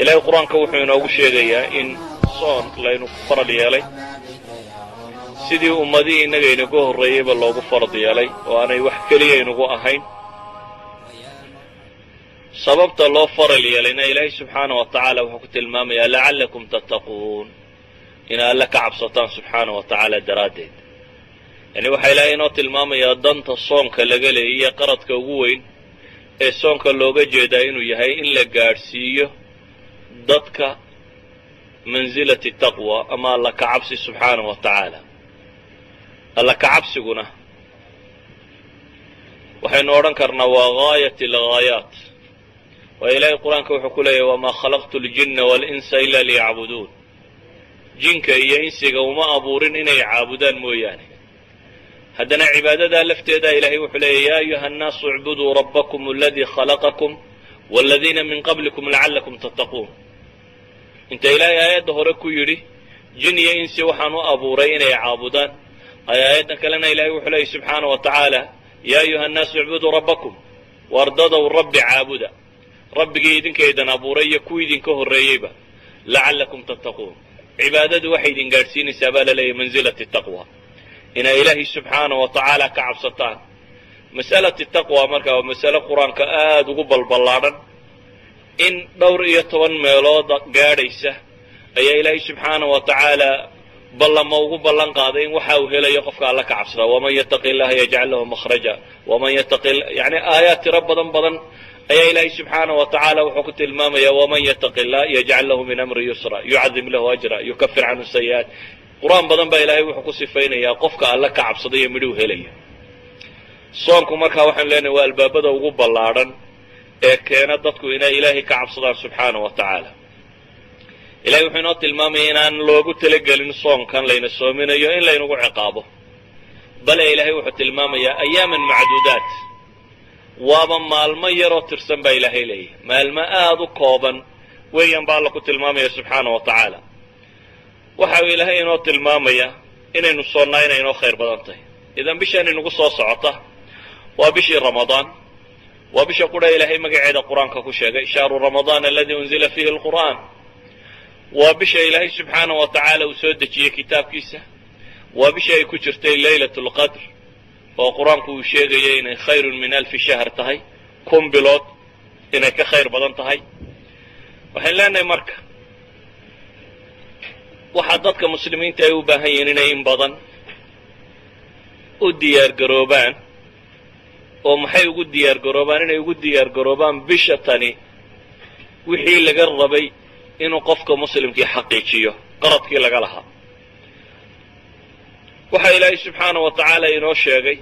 Ilaahay Qur-aanka wuxuu inoogu sheegayaa in soon laynu ku faral yeelay, sidii ummadihii innaga inaga horreeyeyba loogu farad yeelay, oo aanay wax keliya inugu ahayn. Sababta loo faral yeelayna Ilaahay subxaana wa tacaala wuxuu ku tilmaamayaa لعلكم تتقون, ina Alle ka cabsataan subxaana wa tacaala daraaddeed. Yani waxaa Ilaahay inoo tilmaamayaa danta soonka laga leeyay, qaradka ugu weyn ee soonka looga jeedaa inuu yahay in la gaadhsiiyo dadka منزلة التقوى ama Alla ka cabsi subxaana wa tacaala. Alla ka cabsiguna waxaynu odhan karnaa waa غاية الغايات, waayo Ilaahay Qur-aanka wuxuu ku leeyahy: وما خلقت الجن والإنس إلا ليعبدون. Jinka iyo insiga uma abuurin inay caabudaan mooyaane. Haddana cibaadadaa lafteeda Ilaahay wuxuu leeyahy: يا أيها الناس اعبدوا ربكم الذي خلقكم والذين من قبلكم لعلكم تتقون. Inta Ilaahay aayadda hore ku yidhi jin iyo insi waxaan u abuuray inay caabudaan, ay aayaddan kalena Ilahay wuxuu leeyay subxaana wa tacaala: يا أيها الناس اعبدوا ربكم, wardadow Rabbi caabuda, Rabbigii idinkaydan abuuray iyo kuwii idinka horreeyeyba, لعلكم تتقون. Cibaadadu waxay idin gaadhsiinaysaa, baa la leeyahy, منزلة التقوى, inay Ilaahay subxaana wa tacaala ka cabsataan. مسألة التقوى marka waa masale Qur-aanka aada ugu balballaadhan. In dhowr iyo toban meelood gaadhaysa ayaa Ilaahay subxaana wa tacaala ballamo ugu ballan qaaday in waxa uu helayo qofka Alla ka cabsadaa: ومن يتق الله يجعل له مخرجا ومن يتق. Yani aayaad tiro badan badan ayaa Ilaahay subxaana wa tacaala wuxuu ku tilmaamaya: ومن يتق الله يجعل له من أمره يسرا يعظم له أجرا يكفر عنه سيئات. Qur-aan badan baa Ilaahay wuxuu ku sifaynayaa qofka Alla ka cabsaday iyo midhuu helaya. Soonku markaa waxaanu leenahay waa albaabada ugu ballaadhan ee keena dadku inay Ilaahay ka cabsadaan subxaana wa tacaala. Ilahay wuxuu inoo tilmaamaya inaan loogu talagelin soonkan layna soominayo in laynagu ciqaabo, bale Ilaahay wuxuu tilmaamayaa أياما معدودات, waaba maalmo yaroo tirsan baa Ilaahay leeyahy. Maalmo aada u kooban weeyaan baa Alla ku tilmaamaya subxaana wa tacaala. Waxa uu Ilaahay inoo tilmaamayaa inaynu soonnaa inay inoo khayr badan tahay. Idan bishan inagu soo socota waa bishii Ramadaan, waa bisha qura Ilaahay magaceeda Qur-aanka ku sheegay, شهر رمضان الذي أنزل فيه القرآن. Waa bisha Ilaahay subxaana wa tacaala uu soo dejiyey kitaabkiisa. Waa bisha ay ku jirtay ليلة القدر, oo Qur-aanku uu sheegayay inay خير من ألف شهر tahay, 1000 bilood inay ka khayr badan tahay. Waxaynu leenahay marka waxaa dadka muslimiinta ay u baahan yihiin inay in badan u diyaar garoobaan. Oo maxay ugu diyaar garoobaan? Inay ugu diyaar garoobaan bisha tani wixii laga rabay inuu qofka muslimkii xaqiijiyo, qaradkii laga lahaa. Waxaa Ilaahay subxaana wa tacaala inoo sheegay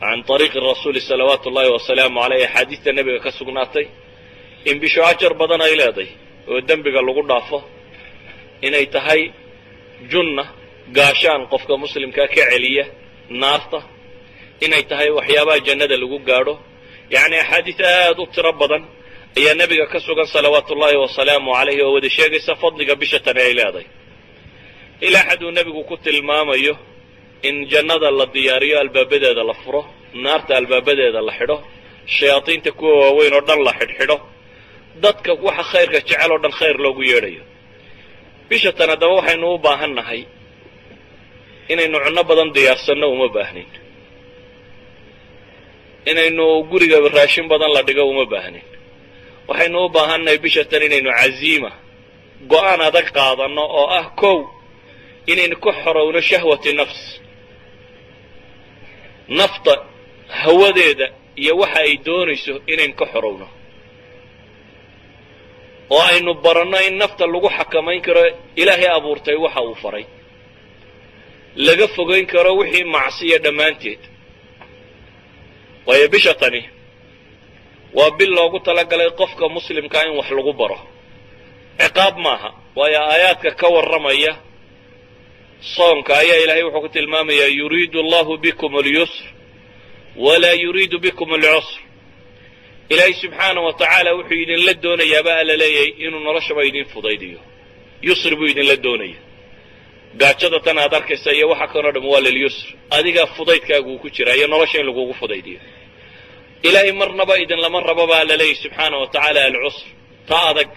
عن طريق الرسول صلوات الله وسلامه عليه, axaadiista nebiga ka sugnaatay, in bisho ajar badan ay leeday oo dembiga lagu dhaafo, inay tahay junna, gaashaan qofka muslimkaa ka celiya naarta, inay tahay waxyaabaha jannada lagu gaadho. Yacni axaadiis aada u tiro badan ayaa nebiga ka sugan صلوات الله وسلامه عليه oo wada sheegaysa fadliga bisha tani ay leedahay, ilaa xad uu nebigu ku tilmaamayo in jannada la diyaariyo, albaabadeeda la furo, naarta albaabadeeda la xidho, shayaadiinta kuwa waaweyn oo dhan la xidhxidho, dadka waxa khayrka jecel oo dhan khayr loogu yeedhayo. Bisha tan haddaba waxaynu u baahan nahay inaynu cunno badan diyaarsanno uma baahnin, inaynu guriga raashin badan la dhigo uma baahnin. Waxaynu u baahannahay bisha tan inaynu caziima, go'aan adag qaadanno, oo ah kow, inaynu ka xorowno شهوة النفس, nafta hawadeeda iyo waxa ay doonayso inaynu ka xorowno, oo aynu baranno in nafta lagu xakamayn karo Ilaahay abuurtay waxa uu faray, laga fogayn karo wixii macsiya dhammaanteed. Waayo bisha tani waa bil loogu talagalay qofka muslimkaa in wax lagu baro, ciqaab maaha. Waayo aayaadka ka warramaya soonka ayaa Ilaahay wuxuu ku tilmaamayaa: يريد الله بكم اليسر ولا يريد بكم العسر. Ilaahay subxaana wa tacaala wuxuu idinla doonayaa, alla leeyahay, inuu noloshaba idin fudaydiyo, yusri buu idinla doonaya. Gaajada tan aad arkaysa iyo waxa kanoo dham waa لليسر, adigaa fudaydkaagu uu ku jira iyo nolosha in lagugu fudaydiyo. Ilaahay marnaba idinlama rabo, baa la leeyahy subxaana wa tacaala, العسر, ta adag.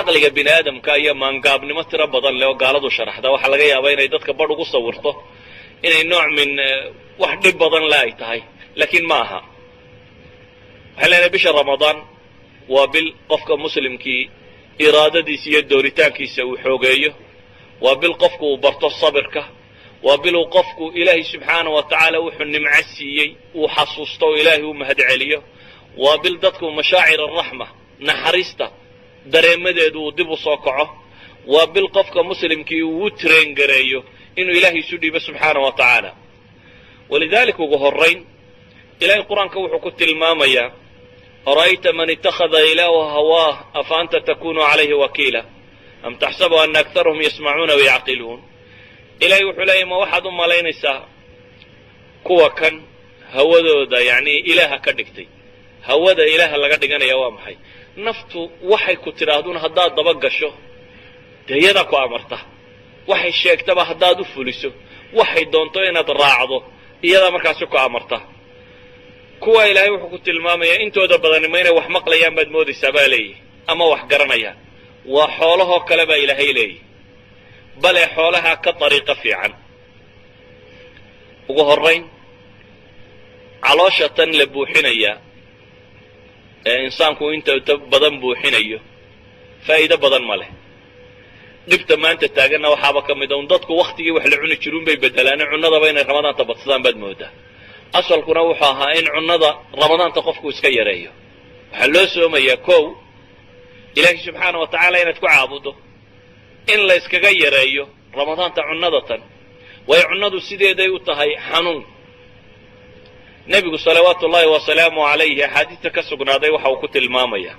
Caqliga bini aadamka iyo maangaabnimo tiro badan leh oo gaaladu sharaxda waxaa laga yaabaa inay dadka badh ugu sawirto inay nooc min wax dhib badan le ay tahay, laakiin ma aha. Waxaan leenahay bisha Ramadaan waa bil qofka muslimkii iraadadiisa iyo dooritaankiisa uu xoogeeyo. Waa bil qofku uu barto sabirka. Waa bil uu qofku Ilaahay subxaana wa tacaala wuxuu nimco siiyey uu xasuusto oo Ilaahay u mahad celiyo. Waa bil dadku mashaacir araxma, naxariista dareemadeedu, uu dib u soo kaco. Waa bil qofka muslimkii uu u train gareeyo inuu Ilaahay isu dhiibo subxaana wa tacaala. Walidaalika, ugu horrayn Ilahay Qur-aanka wuxuu ku tilmaamayaa: "أرأيت من اتخذ إلهه هواه أفأنت تكون عليه وكيلا أم تحسب أن أكثرهم يسمعون أو يعقلون." Ilahay wuxuu leeyahy: ma waxaad u malaynaysaa kuwa kan hawadooda yacni ilaaha ka dhigtay? Hawada ilaaha laga dhiganaya waa maxay? Naftu waxay ku tidhaahdun haddaad daba gasho, dee iyadaa ku amarta. Waxay sheegtaba haddaad u fuliso, waxay doonto inaad raacdo, iyadaa markaasi ku amarta. Kuwa Ilaahay wuxuu ku tilmaamayaa intooda badani ma inay wax maqlayaan baad moodaysaa, baa leeyihi, ama wax garanayaan? Waa xoolahoo kale, baa Ilaahay leeyihi, bale xoolaha ka dariiqo fiican. Ugu horrayn, caloosha tan la buuxinayaa ee insaanku inta badan buuxinayo faa'iido badan ma leh. Dhibta maanta taaganna waxaaba ka mid a un dadku waktigii wax la cuni jiruun bay bedelaane, cunnadaba inay Ramadaanta badsadaan baad moodaa. Asalkuna wuxuu ahaa in cunnada Ramadaanta qofku iska yareeyo. Waxaa loo soomayaa, kow, Ilaahay subxaana wa tacaala inaad ku caabudo. In la yskaga yareeyo Ramadaanta cunnada tan, waayo cunnadu sideeday u tahay xanuun. Nebigu salawaatu ullaahi wasalaamu calayhi axaadiista ka sugnaaday waxa uu ku tilmaamayaa: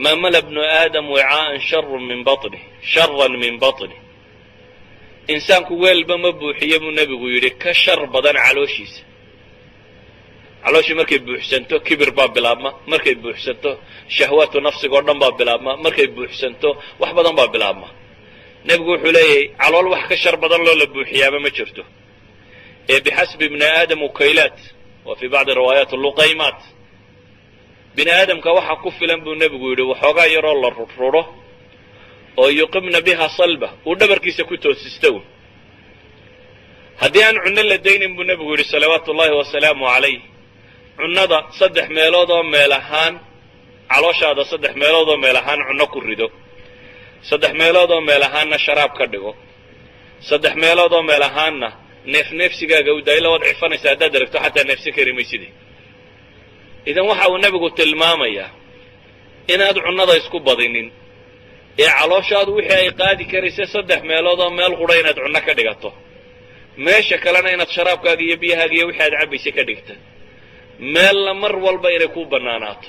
"ما ملأ ابن آدم وعاء شر من بطنه، شرا من بطنه." Insaanku weelba ma buuxiye, buu nebigu yidhi, ka shar badan calooshiisa. Calooshii markay buuxsanto, kibir baa bilaabma. Markay buuxsanto, shahwaatu nafsiga oo dhan baa bilaabma. Markay buuxsanto, wax badan baa bilaabma. Nebigu wuxuu leeyahay calool wax ka shar badan loo la buuxiyaaba ma jirto. Ee بحسب ابن آدم أكيلات وفي بعض روايات لقيمات. Bini aadamka waxaa ku filan, buu nebigu yidhi, waxoogaa yaroo la rururo oo يقمن بها صلبه, uu dhabarkiisa ku toosista un. Haddii aan cunno la daynin, buu nebigu yidhi salawaatu ullaahi wasalaamu calayh, cunnada saddex meelood oo meel ahaan, calooshaada saddex meelood oo meel ahaan cunno ku rido, saddex meelood oo meel ahaanna sharaab ka dhigo, saddex meelood oo meel ahaanna neefneefsigaaga u daayla. Waad cifanaysa haddaad aragto, xataa neefsan kari mayside. Idan waxa uu nebigu tilmaamayaa inaad cunnada isku badinin ee calooshaadu wixii ay qaadi karaysa saddex meelood oo meel qura inaad cunno ka dhigato, meesha kalena inaad sharaabkaaga iyo biyahaaga iyo wixii aad cabbaysa ka dhigta, meelna mar walba inay kuu bannaanaato.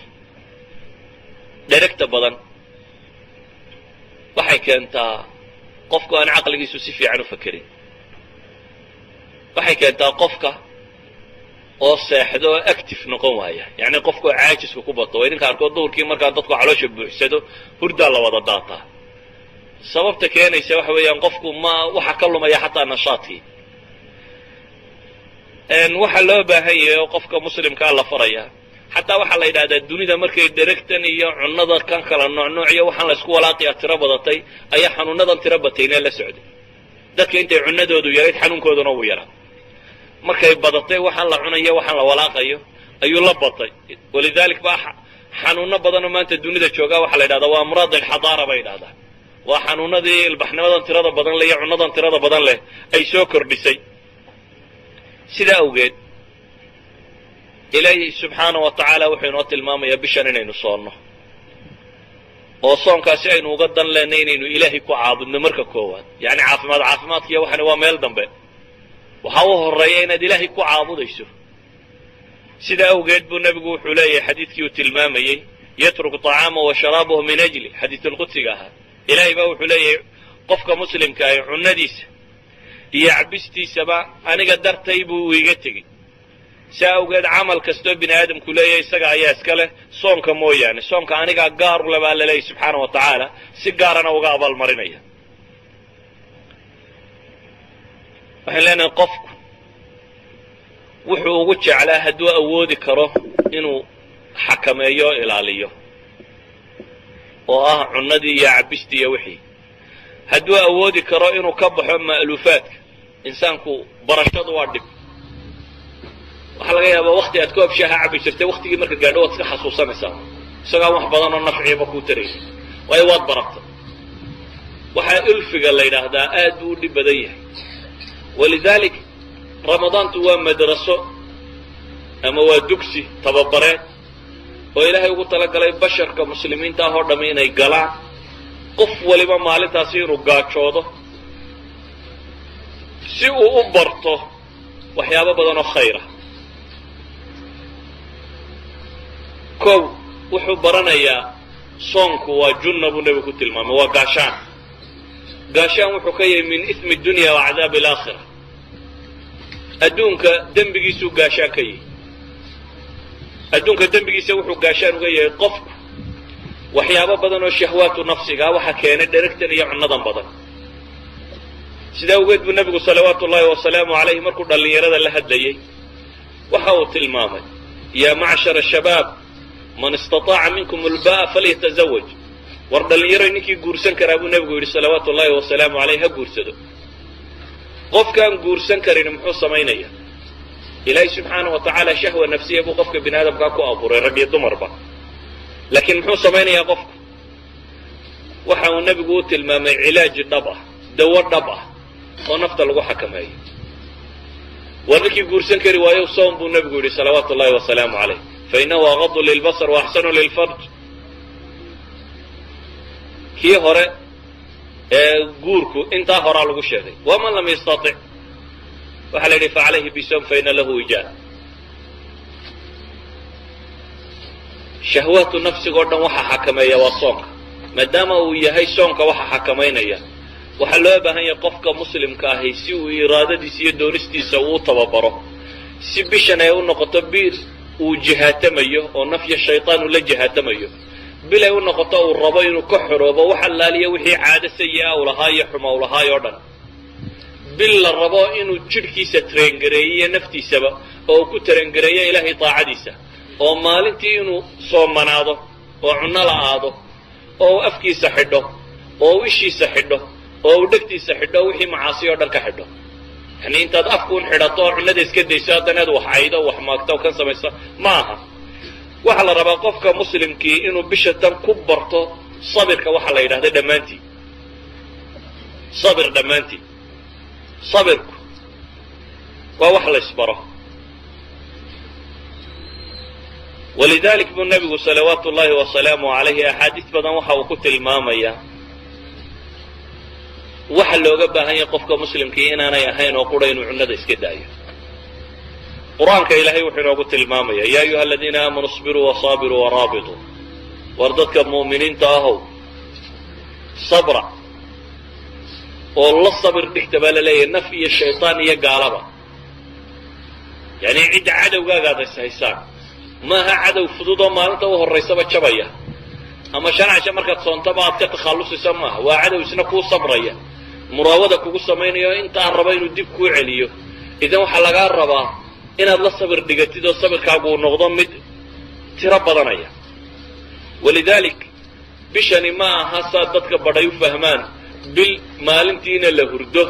Dheregta badan waxay keentaa qofku aan caqligiisu si fiican u fakerin. Waxay keentaa qofka oo seexdo oo active noqon waaya, yacni qofka oo caajiska ku bato. Waa idinka arkood, duhurkii markaa dadku caloosha buuxsado, hurdaa la wada daataa. Sababta keenaysa waxa weeyaan qofku ma waxa ka lumaya xataa nashaadkii. Waxaa loo baahan yahay oo qofka muslimkaa la faraya, xataa waxaa la yidhahdaa dunida markay dheregtan iyo cunnada kan kala noocnooc iyo waxaan la isku walaaqiya tiro badatay, ayaa xanuunadan tiro batayna la socday. Dadka intay cunadoodu yarayd, xanuunkooduna wuu yaraa. Markay badatay waxaan la cunayo, waxaan la walaaqayo, ayuu la batay. ولذلك baa xanuuno badanoo maanta dunida joogaa waxaa la yidhahdaa waa أمراض الحضارة bay yidhahdaa. Waa xanuunadii ilbaxnimadan tirada badan leh iyo cunadan tirada badan leh ay soo kordhisay. Sidaa awgeed, Ilaahi subxaana wa tacaala wuxuu inoo tilmaamayaa bishan inaynu soonno, oo soonkaasi aynu uga dan leenay inaynu Ilaahay ku caabudno marka koowaad. Yacni caafimaad, caafimaadkiiyo waxani waa meel dambe. Waxaa u horreeya inaad Ilaahay ku caabudayso. Sidaa awgeed buu nebigu wuxuu leeyahay xadiidkii uu tilmaamayey: "يترك طعامه وشرابه من أجلي", xadiisulqudsiga ahaa. Ilaahay baa wuxuu leeyahay qofka muslimka ahi cunnadiisa iyo cabistiisaba aniga dartay buu iiga tegey. Saa awgeed, camal kastoo bini aadamku leeyahay isaga ayaa iska leh, soonka mooyaane. Soonka anigaa gaar u le, baa la leeyahy subxaana wa tacaala, si gaarana uga abaalmarinaya. Waxaan leenahay qofku wuxuu ugu jeclaa hadduu awoodi karo inuu xakameeyo o ilaaliyo. Oo ah cunnadii iyo cabistii iyo wixii. Hadduu awoodi karo inuu ka baxo ma'luufaadka, insaanku barashadu waa dhib. Waxaa laga yaabaa wakti aad koob shaaha cabbi jirtay, waktigii marka gaadho waad iska xasuusanaysaa, isagoon wax badan oo nafciiba kuu taraysa, waayo waad baratay. Waxaa ulfiga la yidhaahdaa aad buu u dhib badan yahay. Walidaalik Ramadaantu waa madraso ama waa dugsi tababareed oo Ilaahay ugu talagalay basharka muslimiinta ah oo dhammi inay galaan, qof waliba maalintaasi inuu gaajoodo si uu u barto waxyaabo badan oo khayra. Kow, wuxuu baranayaa soonku waa junna buu nebigu ku tilmaamay, waa gaashaan. Gaashaan wuxuu ka yahay min ismi dunya wa cadaabi alaakhira. Adduunka dembigiisuu gaashaan ka yahay. Adduunka dembigiisa wuxuu gaashaan uga yahay qofku waxyaabo badan oo shahwaatu nafsigaa waxa keenay dheragtan iyo cunnadan badan. Sidaa awgeed buu nebigu salawaatu ullaahi wasalaamu calayhi markuu dhallinyarada la hadlayey waxa uu tilmaamay: "Yaa macshara shabaab, man istataaca minkum ulba'a falyatazawaj." War dhallinyaro, ninkii guursan karaa, buu nebigu yidhi salawaatu ullaahi wasalaamu calayh, ha guursado. Qofkaan guursan karin muxuu samaynaya? Ilaahay subxaana wa tacaala shahwa nafsiya buu qofka bini aadamkaa ku abuuray, rag iyo dumarba. Laakiin muxuu samaynayaa qofku? Waxa uu nebigu u tilmaamay cilaaji dhab ah, dawo dhab ah oo nafta lagu xakameeyo. War ninkii guursan kari waayo, soom, buu nebigu yidhi salawaatu ullahi wasalaamu calayh, fa innahu agadu lilbasar wa axsanu lilfarj. Kii hore ee guurku intaa horaa lagu sheegay. Waman lam yastatic, waxaa la yidhi, facalayhi bisawm fa ina lahu wijaa. Shahwaatu nafsigoo dhan waxa xakameeya waa soonka. Maadaama uu yahay soonka waxa xakamaynaya, waxaa loo baahan yahay qofka muslimka ahi si uu iraadadiisa iyo doonistiisa uu tababaro, si bishan ay u noqoto bil uu jihaatamayo oo nafya shaytaan uu la jihaatamayo, bil ay u noqoto uu rabo inuu ka xoroobo wax allaaliya wixii caado sayi-a u lahaa iyo xuma u lahaay oo dhan, bil la rabo inuu jidhkiisa train gareeyo iyo naftiisaba oo uu ku train gareeyo Ilaahay daacadiisa, oo maalintii inuu soomanaado oo cunno la'aado oo uu afkiisa xidho oo uu ishiisa xidho oo uu dhegtiisa xidho, wixii macaasi oo dhan ka xidho. Yani intaad afkuun xidhato oo cunnada iska dayso, haddana aad wax caydo, wax maagto oo kan samayso, ma aha. Waxaa la rabaa qofka muslimkii inuu bisha tan ku barto sabirka. Waxaa la yidhahda dhammaantii sabir, dhammaantii sabirku waa wax la isbaro. Walidalik buu nebigu salawaatu ullaahi wasalaamu calayhi axaadiis badan waxa uu ku tilmaamayaa waxa looga baahan yahay qofka muslimkii inaanay ahayn oo qura inuu cunnada iska daayo. Qur-aanka Ilaahay wuxuu inoogu tilmaamaya: "Yaa ayuha aladiina aamanuu isbiruu wasaabiruu waraabituu." War dadka mu'miniinta ahow, sabra oo la sabir dhigta, baa la leeyahay, naf iyo shaytaan iyo gaalaba. Yacni cidda cadowgaagaad is haysaan maaha cadow fudud oo maalinta u horraysaba jabaya ama 5 casho markaad soontaba aad ka takhallusaysa maaha. Waa cadow isna kuu sabraya, muraawada kugu samaynayo, intaa raba inuu dib kuu celiyo. Idan waxaa lagaa rabaa inaad la sabir dhigatid oo sabirkaagu uu noqdo mid tiro badanaya. Walidaalik bishani ma aha saad dadka badhay u fahmaan, bil maalintiina la hurdo,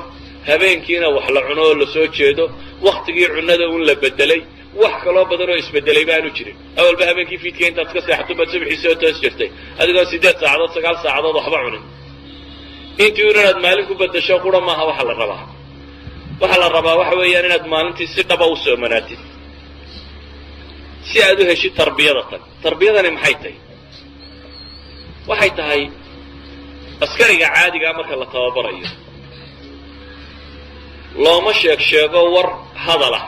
habeenkiina wax la cuno oo lasoo jeedo. Waktigii cunnada un la bedelay, wax kaloo badan oo isbedelay baanu jirin. Awalba habeenkii fiidka intaad ka seexato baad subaxii soo toos jirtay adigoo 8 saacadood, 9 saacadood waxba cunin. Intii un inaad maalin ku bedasho qura maaha waxa la rabaa. Waxaa la rabaa waxa weeyaan inaad maalintii si dhaba u soomanaatid si aad u heshid tarbiyada tan. Tarbiyadani maxay tahay? Waxay tahay askariga caadigaa marka la tababarayo looma sheeg sheego war hadalah.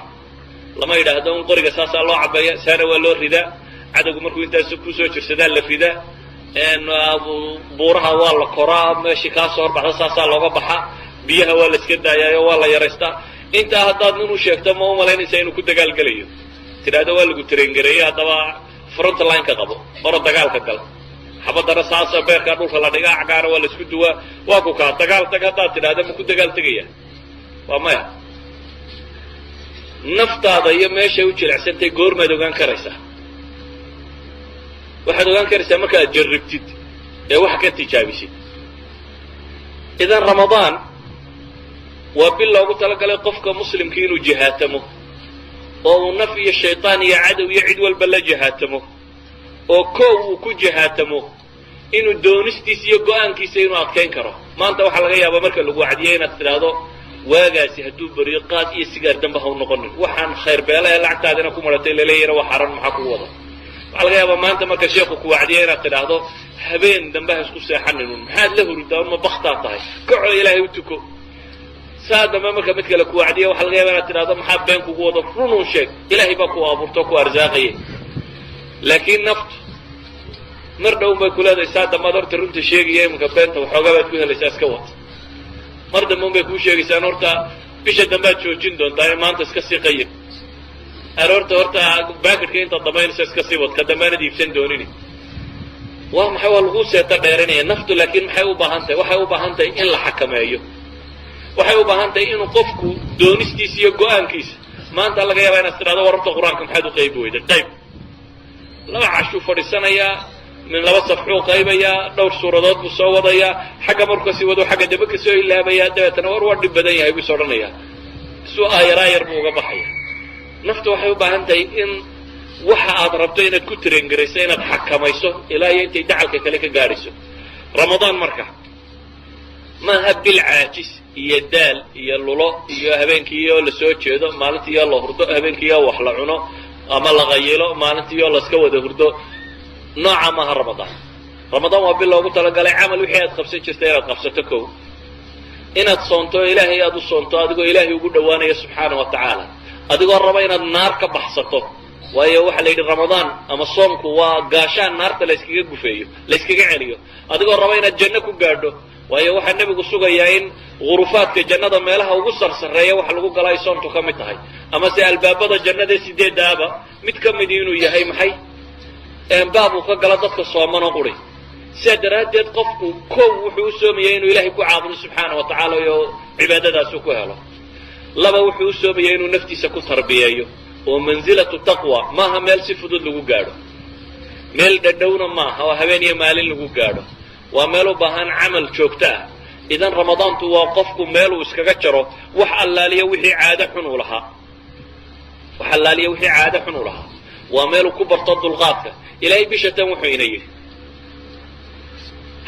Lama yidhaahdo un qoriga saasaa loo cabeeya, saana waa loo ridaa, cadowgu markuu intaas kusoo jirsadaa la ridaa, buuraha waa la koraa, meeshii kaa soo horbaxda saasaa looga baxaa, biyaha waa la iska daayaayo waa la yaraystaa. Intaa haddaad nin u sheegto, ma u malaynaysaa inuu ku dagaalgelayo? Tidhaahdo waa lagu train gareeyey, haddaba front line ka qabo, oro dagaalka gal, xabadana saasa beerkaa dhulka la dhigaa, cagaana waa la isku duwaa, waa ku kaa dagaal tag, haddaad tidhaahdo, ma ku dagaal tegaya? Waa maya. Naftaada iyo meeshay u jilecsantay goormaad ogaan karaysaa? Waxaad ogaan karaysaa markaad jarribtid. Ee wax ka tijaabisid. Idan Ramadaan waa bil loogu talagalay qofka muslimka inuu jihaatamo, oo uu naf iyo shaytaan iyo cadow iyo cid walba la jihaatamo, oo koow uu ku jihaatamo inuu doonistiisa iyo go'aankiisa inuu adkayn karo. Maanta waxaa laga yaabaa marka lagu wacdiyay inaad tidhaahdo: "Waagaasi hadduu beriyo, qaad iyo sigaar dambe ha u noqonin. Waxaan khayr beela ee lacagtaadina ku maratay laleeyahina waa xaran, maxaa kugu wada?" Waxaa laga yaabaa maanta marka sheekhu ku wacdiyay inaad tidhaahdo: "Habeen dambe ha isku seexaninun, maxaad la hurdaa? Ma baktaa tahay? Kacoo Ilaahay u tuko." Saa dambe marka mid kale ku wacdiya, waxaa laga yaba inaad tidhahdo: "Maxaa been kugu wado? Runun sheeg, Ilaahay baa ku abuurto, ku arsaaqaya." Laakiin naftu mar dhown bay ku leedahay: "Saa dambaad horta runta sheegaya, iminka beenta waxoogaa baad ku helaysaa, iska wad." Mar dambe un bay kuu sheegaysaan: "Horta bisha dambaad joojin doontaa, ee maanta iska sii qayib. Aroorta horta baakidka intaad damaynayso iska sii wad, ka dambaanad iibsan doonini." Waa maxay? Waa lagu seeto dheerinaya naftu. Laakiin maxay u baahan tahay? Waxay u baahan tahay in la xakameeyo. Waxay u baahan tahay inuu qofku doonistiisa iyo go'aankiisa. Maanta laga yaabaa inaad tidhahdo: "War horta Qur-aanka maxaad u qaybi weyday? Qayb." 2 cashuu fadhiisanayaa, min 2 safxuu qaybayaa, dhowr suuradood buu soo wadayaa. Xagga markuu kasii wado, xagga dambe kasoo ilaabayaa. Dabeetana: "War, waa dhib badan yahay," buu is odhanayaa. Suu aayar aayar buu uga baxaya. Naftu waxay u baahan tahay in waxa aad rabto inaad ku train-garayso, inaad xakamayso ilaa iyo intay dacalka kale ka gaadhayso. Ramadaan marka maaha bil caajis iyo daal iyo lulo iyo habeenkiioo la soo jeedo, maalintiioo la hurdo, habeenkiioo wax la cuno ama la qayilo, maalintiioo laska wada hurdo. Nooca maaha Ramadaan. Ramadaan waa bil loogu talagalay camal wixii aad qabsan jirtay inaad qabsato. Kow, inaad soonto, Ilaahay aad u soonto, adigoo Ilaahay ugu dhowaanaya subxaana wa tacaala, adigoo raba inaad naar ka baxsato. Waayo, waxaa la yidhi Ramadaan ama soomku waa gaashaan naarta la yskaga gufeeyo, la yskaga celiyo, adigoo raba inaad janno ku gaadho. Waayo, waxaa nebigu sugayaa in ghurufaadka jannada, meelaha ugu sarsareeya waxa lagu gala, ay soomtu ka mid tahay, ama se albaabada jannada sideedaaba mid ka midi inuu yahay maxay? Baab uu ka galo dadka soomanoo quri. Sidaa daraaddeed qofku kow wuxuu u soomaya inuu Ilaahay ku caabudo subxaana wa tacaala iyo cibaadadaasu ku helo. Laba, wuxuu u soomaya inuu naftiisa ku tarbiyeeyo, oo mansilatu taqwa maaha meel si fudud lagu gaadho, meel dhadhowna maaha oo habeen iyo maalin lagu gaadho. Waa meel u baahan camal joogto ah. Idan Ramadaantu waa qofku meel uu iskaga jaro wax allaaliya wixii caado xun uu lahaa, wax allaaliya wixii caado xun uu lahaa. Waa meeluu ku barto dulqaadka. Ilaahay bisha tan wuxuu ina yidhi: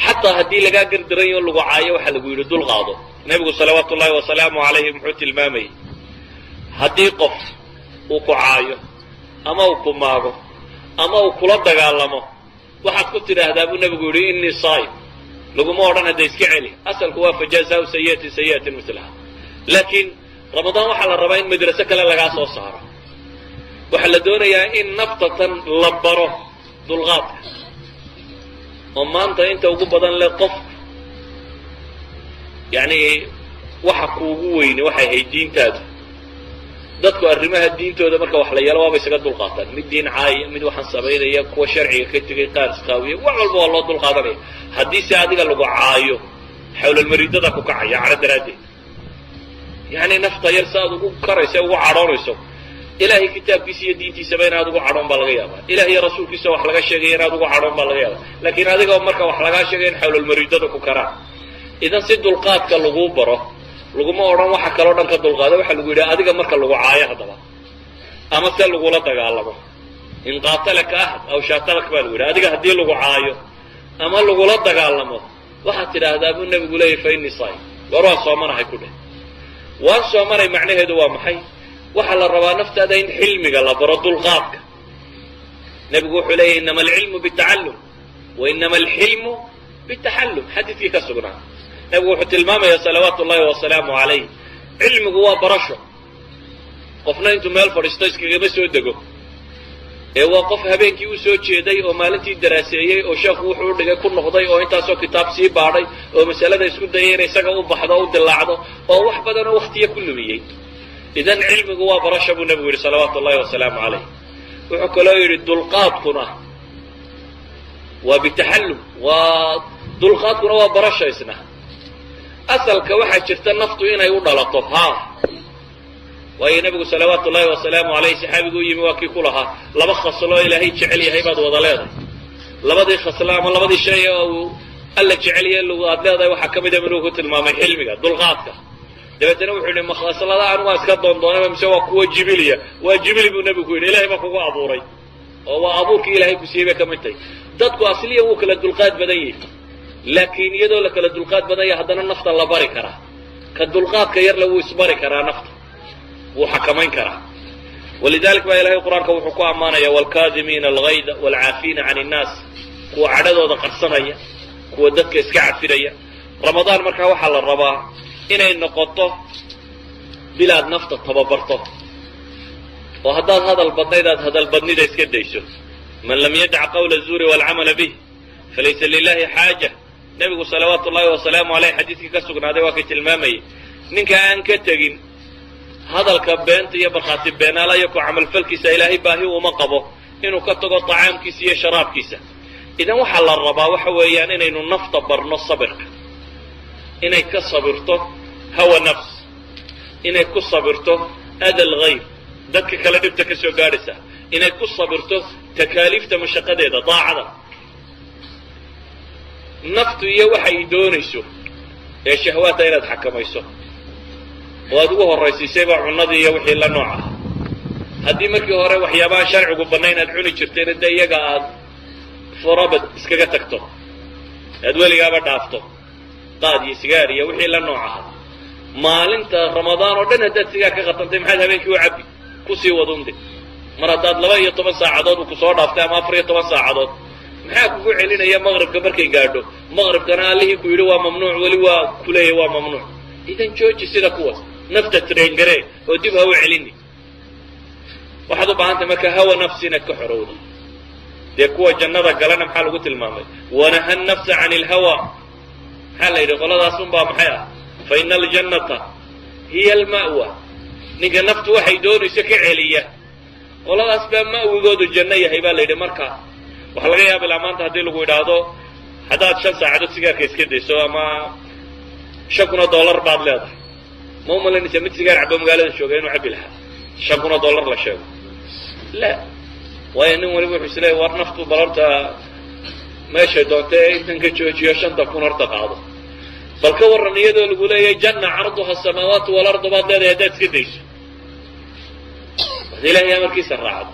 xataa haddii lagaa gardaranyo, lagu caayo, waxaa lagu yidhi dulqaado. Nebigu salawaatu ullahi wasalaamu calayhi muxuu tilmaamayay? Haddii qof uu ku caayo ama uu ku maago ama uu kula dagaalamo, waxaad ku tidhaahdaa, buu nebigu yidhi, "Innii saa'im." Laguma odhan hadda iska celi. Asalku waa fajazaau sayi'atin sayi'atin mislaha. Laakiin Ramadaan waxaa la rabaa in madraso kale lagaa soo saaro. Waxaa la doonayaa in naftatan la baro dulqaadka, oo maanta inta ugu badan le qof, yacni, waxa kuugu weyne waxay ahayd diintaadu. Dadku arrimaha diintooda marka wax la yeelo waaba isaga dulqaataan. Mid diin caaya, mid waxaan samaynaya, kuwa sharciga ka tegay, qaar isqaawiya, wax walba waa loo dulqaadanaya. Haddii se adiga lagu caayo, xawlalmariidada ku kacaya cadho daraaddeed. Yacni nafta yar si aad ugu karayso, ugu cadhoonayso, Ilaahay kitaabkiisa iyo diintiisaba inaad ugu cadhoon baa laga yaabaa. Ilaah iyo rasuulkiisa wax laga sheegaya inaad ugu cadhoon baa laga yaabaa. Laakiin adiga marka wax lagaa sheegaya in xawlalmariidada ku karaan. Idan si dulqaadka laguu baro, laguma odhan waxa kaloo dhan ka dulqaado. Waxaa lagu yidhi adiga marka lagu caayo haddaba ama se lagula dagaalamo, in qaatalaka axad aw shaatalak, baa lagu yidhi, adiga haddii lagu caayo ama lagula dagaalamo, waxaad tidhaahdaa, buu nebigu leeyay, fa innii saa'im. War, waan soomanahay ku dheh. Waan soomanay macnaheedu waa maxay? Waxaa la rabaa naftaada in xilmiga la baro, dulqaadka. Nebigu wuxuu leeyahy: "Innama alcilmu bitacallum wa innama alxilmu bitaxallum." Xadiidkii ka sugnaa, nebigu wuxuu tilmaamayaa salawaatu ullahi wasalaamu calayh, cilmigu waa barasho. Qofna intuu meel fadhiisto iskagama soo dego, ee waa qof habeenkii u soo jeeday oo maalintii daraaseeyey, oo sheekhu wuxuu u dhigay ku noqday, oo intaasoo kitaab sii baadhay, oo masalada isku dayay in isaga u baxdo o u dilaacdo, oo wax badan oo waktiya ku lumiyey. Idan cilmigu waa barasha, buu nebigu yidhi salawaatu ullahi wasalaamu calayh. Wuxuu kaloo yidhi: dulqaadkuna waa bitaxallum, waa dulqaadkuna waa barasha isna. Asalka waxaa jirta naftu inay u dhalato, haa. Waayo, nebigu salawaatu ullahi wasalaamu alayh saxaabigu u yimi, waa kii ku lahaa: "Laba khasloo Ilaahay jecel yahay baad wada leedahay." Labadii khaslo ama labadii shay oo uu Alla jeceliya aad leedahay waxaa ka mida inuu ku tilmaamay xilmiga, dulqaadka. Dabeetana wuxuu yidhi: "Makhaslada anu waa iska doondoonaba mise waa kuwa jibiliya?" "Waa jibili," buu nebigu ku yidhi. Ilahay baa kugu abuuray oo waa abuurkii Ilahay ku siiyey bay ka mid tahay. Dadku asliyan wuu kala dulqaad badan yahi, laakiin iyadoo la kala dulqaad badan yahay haddana nafta la bari karaa. Ka dulqaadka yarle wuu isbari karaa, nafta wuu xakamayn karaa. ولذلك baa Ilahay Qur-aanka wuxuu ku ammaanaya والكاظمين الغيظ والعافين عن الناس, kuwa cadhadooda qarsanaya, kuwa dadka iska cafinaya. Ramadaan markaa waxaa la rabaa inay noqoto bilaad nafta tababarto, oo haddaad hadal badnayd aad hadal badnida iska dayso. من لم يدع قول الزور والعمل به فليس لله حاجة. Nebigu صلوات الله وسلامه عليه xadiiskii ka sugnaaday waa kay tilmaamayay: ninka aan ka tegin hadalka beenta iyo markhaati beenaala iyo ku camalfalkiisa, Ilaahay baahi uma qabo inuu ka tago tacaamkiisa iyo sharaabkiisa. Idan waxaa la rabaa waxa weeyaan inaynu nafta barno sabirka, inay ka sabirto هوى النفس, inay ku sabirto أذى الغير, dadka kale dhibta ka soo gaadhaysa, inay ku sabirto takaaliifta mashaqadeeda, daacada naftu iyo waxa ay doonayso ee shahwaata inaad xakamayso oo aad ugu horraysiisayba cunnadii iyo wixii la nooc ah. Haddii markii hore waxyaabaha sharcigu bannayn aad cuni jirtayna, dee iyaga aad forabad iskaga tagto, aad weligaaba dhaafto qaad iyo sigaar iyo wixii la nooc ahaa. Maalinta Ramadaan oo dhan haddaad sigaar ka khatantay, maxaad habeenkii u cabbi kusii wadunde? Mar haddaad 12 saacadood uu kusoo dhaaftay ama 14 saacadood, maxaa kugu celinaya maqribka markay gaadho? Maqribkana Allihii ku yidhi waa mamnuuc weli waa kuleeyahy waa mamnuuc. Idan jooji sida kuwaas, nafta train garee oo dib ha u celini. Waxaad u baahan tahay marka هوى النفس inaad ka xorowdo. Dee kuwa jannada galana maxaa lagu tilmaamay? ونهى النفس عن الهوى. Maxaa la yidhi? Qoladaas unbaa maxay ah? فإن الجنة هي المأوى. Ninka naftu waxay doonayso ka celiya, qoladaas baa ma'wigoodu janno yahay baa la yidhi. Marka waxaa laga yaaba ilaa maanta haddii lagu idhaahdo haddaad 5 saacadood sigaarka iska dayso ama $5,000 baad leedahay, ma umalanaysa mid sigaar cabo magaalada jooga inuu cabbi lahaa $5,000 la sheego? La, waayo nin waliba wuxuu isleeyahy: "War naftu bal horta meeshay doonta ee intan ka joojiyo, 5-ta kun horta qaado." Bal ka warran iyadoo lagu leeyahay جنة عرضها السماوات والأرض baad leedahay haddaad iska dayso, ad Ilahay amarkiisa raacdo,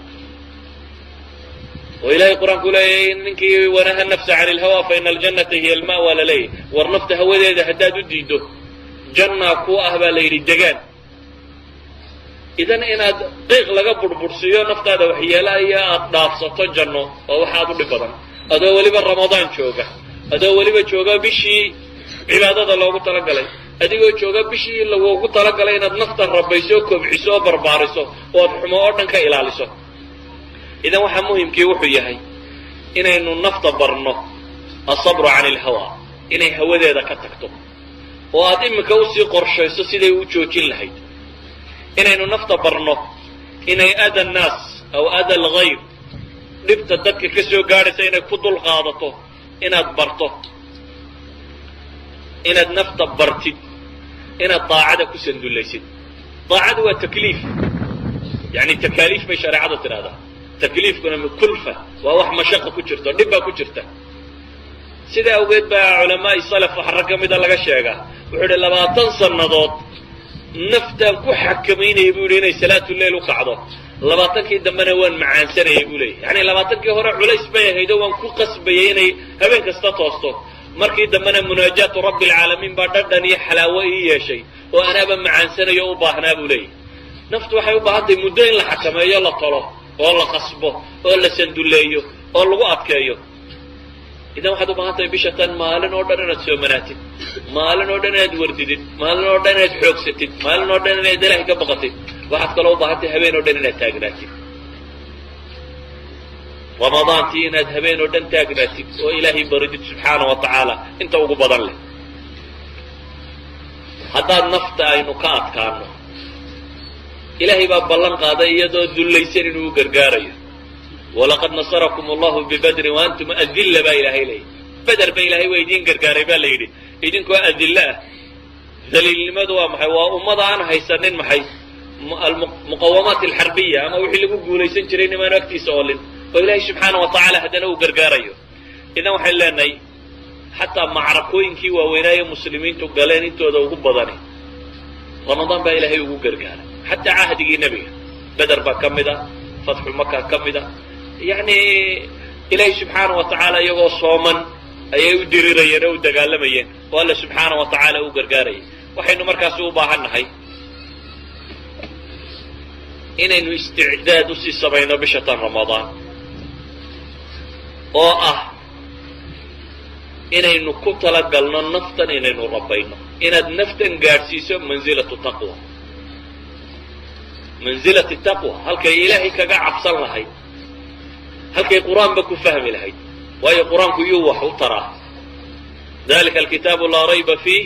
oo Ilahay Qur-aanku leeyahay ninkii ونهى النفس عن الهوى فإن الجنة هي المأوى la leeyahy. War nafta hawadeeda haddaad u diiddo, jannaa ku ah baa la yidhi degaan. Idan inaad qiiq laga burbursiiyo naftaada waxyeelaya aad dhaafsato janno waa wax aad u dhib badan, adoo weliba Ramadaan jooga, adoo weliba jooga bishii cibaadada loogu talagalay, adigoo jooga bishii lagugu talagalay inaad nafta rabayso, kobciso oo barbaariso oo aad xumo oo dhan ka ilaaliso. Idan waxaa muhimkii wuxuu yahay inaynu nafta barno الصبر عن الهوى, inay hawadeeda ka tagto oo aad iminka usii qorshayso siday u joojin lahayd. Inaynu nafta barno inay أذى الناس أو أذى الغير, dhibta dadka ka soo gaadhaysa, inay ku dul qaadato inaad barto. Inaad nafta bartid inaad daacada ku sandullaysid. Daacadu waa takliif, yani takaaliif bay shareecadu tidhahdaa. Takliifkuna كلفة, waa wax mashaqa ku jirto, dhib baa ku jirta. Sidaa awgeed baa culamaai salaf waxa rag ka mida laga sheegaa wuxuu idhi: 20 sannadood naftaan ku xakamaynayay, buu yidhi, inay salaatu leyl u kacdo. 20-kii dambena waan macaansanayay, buu leeyay. Yani 20-kii hore culays bay ahayd oo waan ku qasbayay inay habeen kasta toosto. Markii dambena مناجاة رب العالمين baa dhadhan iyo xalaawo ii yeeshay oo anaaba macaansanayo u baahnaa, buu leeyahy. Naftu waxay u baahan tahay muddo in la xakameeyo, la tolo oo la qasbo oo la sanduleeyo oo lagu adkeeyo. Idan waxaad u baahan tahay bisha tan maalin oo dhan inaad soomanaatid, maalin oo dhan inaad wardidid, maalin oo dhan inaad xoogsatid, maalin oo dhan inaad Ilaahay ka baqatid. Waxaad kaloo u baahan tahay habeen oo dhan inaad taagnaatid. Ramadaantii inaad habeen oo dhan taagnaatid oo Ilaahay baridid subxaana wa tacaala inta ugu badan leh. Haddaad nafta aynu ka adkaano, Ilaahay baa ballan qaaday iyadoo dullaysan inuu u gargaarayo. ولقد نصركم الله ببدر وأنتم أذلة baa Ilaahay leeyay. Beder ba Ilahay waa idiin gargaaray baa la yidhi idinkoo adilla ah. Daliilnimadu waa maxay? Waa ummada aan haysanin maxay? المقومات الحربية ama wixii lagu guulaysan jiray nimaanu agtiisa oolin oo Ilaahay subxaana wa tacaala haddana uu gargaarayo. Idan waxaynu leenahay Xataa macrakooyinkii waaweynaaye muslimiintu galeen intooda ugu badani Ramadaan baa Ilaahay ugu gargaaray. Xataa cahdigii nebiga Beder baa ka mid a, Fatxu Maka ka mid a. Yacni Ilaahay subxaana wa tacaala iyagoo sooman ayay u dirirayeen oo u dagaalamayeen oo Alla subxaana wa tacaala u gargaarayay. Waxaynu markaasi u baahan nahay inaynu isticdaad usii samayno bisha tan Ramadaan, oo ah inaynu ku talagalno naftan inaynu rabayno, inaad naftan gaadhsiiso mansilatu taqwa, mansilati taqwa, halkay Ilaahay kaga cabsan lahayd, halkay Qur-aanba ku fahmi lahayd. Waayo, Qur-aanku yuu wax u taraa? "Dalika alkitaabu laa rayba fiih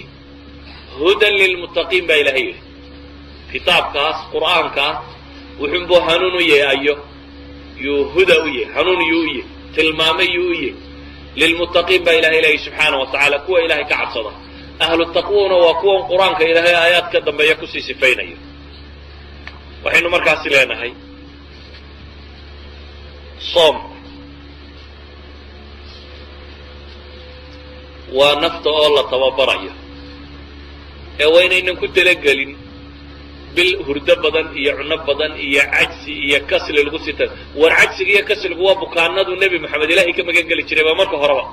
hudan lilmuttaqiin" baa Ilahay yidhi. Kitaabkaas Qur'aankaa wuxuunbuu hanuun u yahay, ayo yuu huda u yahay, hanuun yuu u yahay, tilmaame yuu u yahay. Lilmuttaqiin baa Ilahay leeyay subxaana wa tacaala, kuwa Ilahay ka cabsada. Ahlu taqwuna waa kuwan Qur-aanka Ilaahay aayaad ka dambeeya kusii sifaynayo. Waxaynu markaasi leenahay, soomku waa nafta oo la tababarayo, ee waa inaynan ku talagelin bil hurdo badan iyo cuno badan iyo cajsi iyo kasli lagu sita. War, cajsiga iyo kasligu waa bukaanadu Nebi Moxamed Ilaahay ka magan geli jiray. Baa marka horeba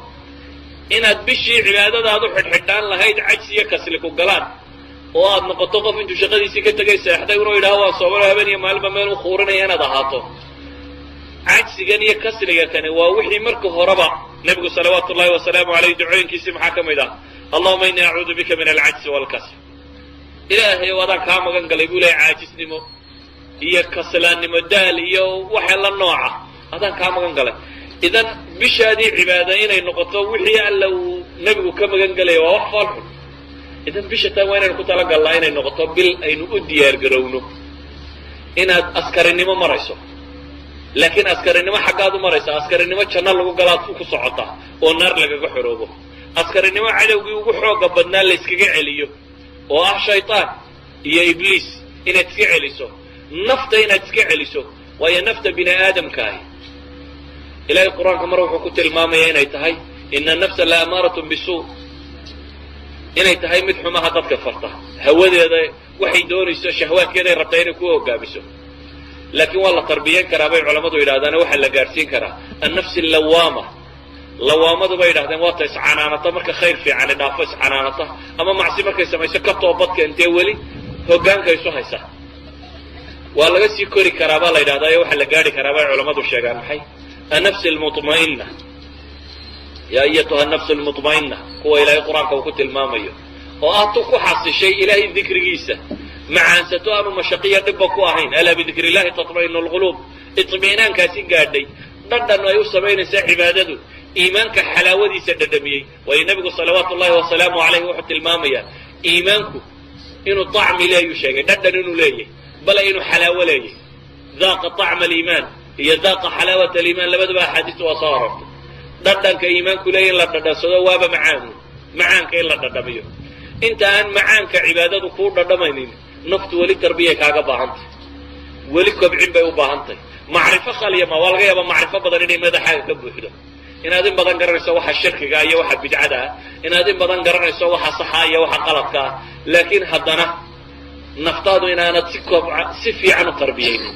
inaad bishii cibaadadaad u xidhxidhaan lahayd cajsi iyo kasli ku galaan, oo aad noqoto qof intuu shaqadiisii ka tegay seexday inuu yidhaho waan soomano, habeen iyo maalinba meel u khuurinaya inaad ahaato. Cajsigan iyo kasliga kani waa wixii marka horeba nebigu salawaatu ullahi wasalaamu aleyh ducooyinkiisii maxaa ka mid ah? "Allahuma innii acuudu bika min alcajsi waalkasl." Ilaahay ow, adaan kaa magan galay buu lehay, caajisnimo iyo kaslaannimo, daal iyo waxa la nooca adaan kaa magan galay. Idan bishaadii cibaada inay noqoto wixii Alla uu nebigu ka magan gelaya waa wax foolxun. Idan bisha tan waa inaynu ku talagalnaa inay noqoto bil aynu u diyaar garowno inaad askarinimo marayso. Laakiin askarinimo xaggaad u maraysa? Askarinimo janno lagu galaad ku socotaa oo naar lagaga xoroobo, askarinimo cadowgii ugu xooga badnaa la yskaga celiyo oo ah shaytaan iyo Ibliis inaad iska celiso, nafta inaad iska celiso. Waayo, nafta bini aadamkaahi Ilahay Qur-aanka mar wuxuu ku tilmaamaya inay tahay "ina nafsa la amaaratun bisuu", inay tahay mid xumaha dadka farta, hawadeeda waxay doonayso, shahwaadkeeday rabtaa inay ku hogaamiso. Laakiin waa la tarbiyan karaa bay culammadu yidhahdaan. Waxaa la gaadhsiin karaa annafsi allawaama. Lawaamadu bay yidhahdeen waata iscanaanata marka khayr fiicani dhaafo, iscanaanata ama macsi markay samayso ka toobadka intee weli hoggaanka isu haysa. Waa laga sii kori karaa baa la yidhahdaa ee waxaa la gaadhi karaa bay culammadu sheegaan maxay? Annafsi almutma'ina. "Yaa ayatuha nafsu almutma'ina", kuwa Ilaahay Qur-aanka uu ku tilmaamayo oo ah tu ku xasishay Ilaahay dikrigiisa, macaansato, aanu mashaqiya dhibba ku ahayn. "Alaa bidikri illahi tatma'inu alquluub". Itmi'naankaasi gaadhay, dhadhan ay u samaynaysaa cibaadadu, iimaanka xalaawadiisa dhadhamiyey. Waayo, nebigu salawaatu ullahi wasalaamu calayhi wuxuu tilmaamayaa iimaanku inuu طacmi leeyuu sheegay, dhadhan inuu leeyahy, bale inuu xalaawo leeyahy. "Daaqa طacma aliimaan" iyo "daaqa xalaawat aliimaan" labadaba axaadiista waa soo arortay. Dhadhanka iimaanku leeyahy in la dhadhansado waaba macaanu, macaanka in la dhadhamiyo. Inta aan macaanka cibaadadu kuu dhadhamaynin, naftu weli tarbiyay kaaga baahantay, weli kobcin bay u baahantahy. Macrifo khaliya ma waa laga yaabaa macrifo badan inay madaxaaga ka buuxdo, inaad in badan garanayso waxa shirkiga iyo waxa bidcada ah, inaad in badan garanayso waxa saxa iyo waxa qaladka ah, laakiin haddana naftaadu inaanad si kobca si fiican u tarbiyaynin.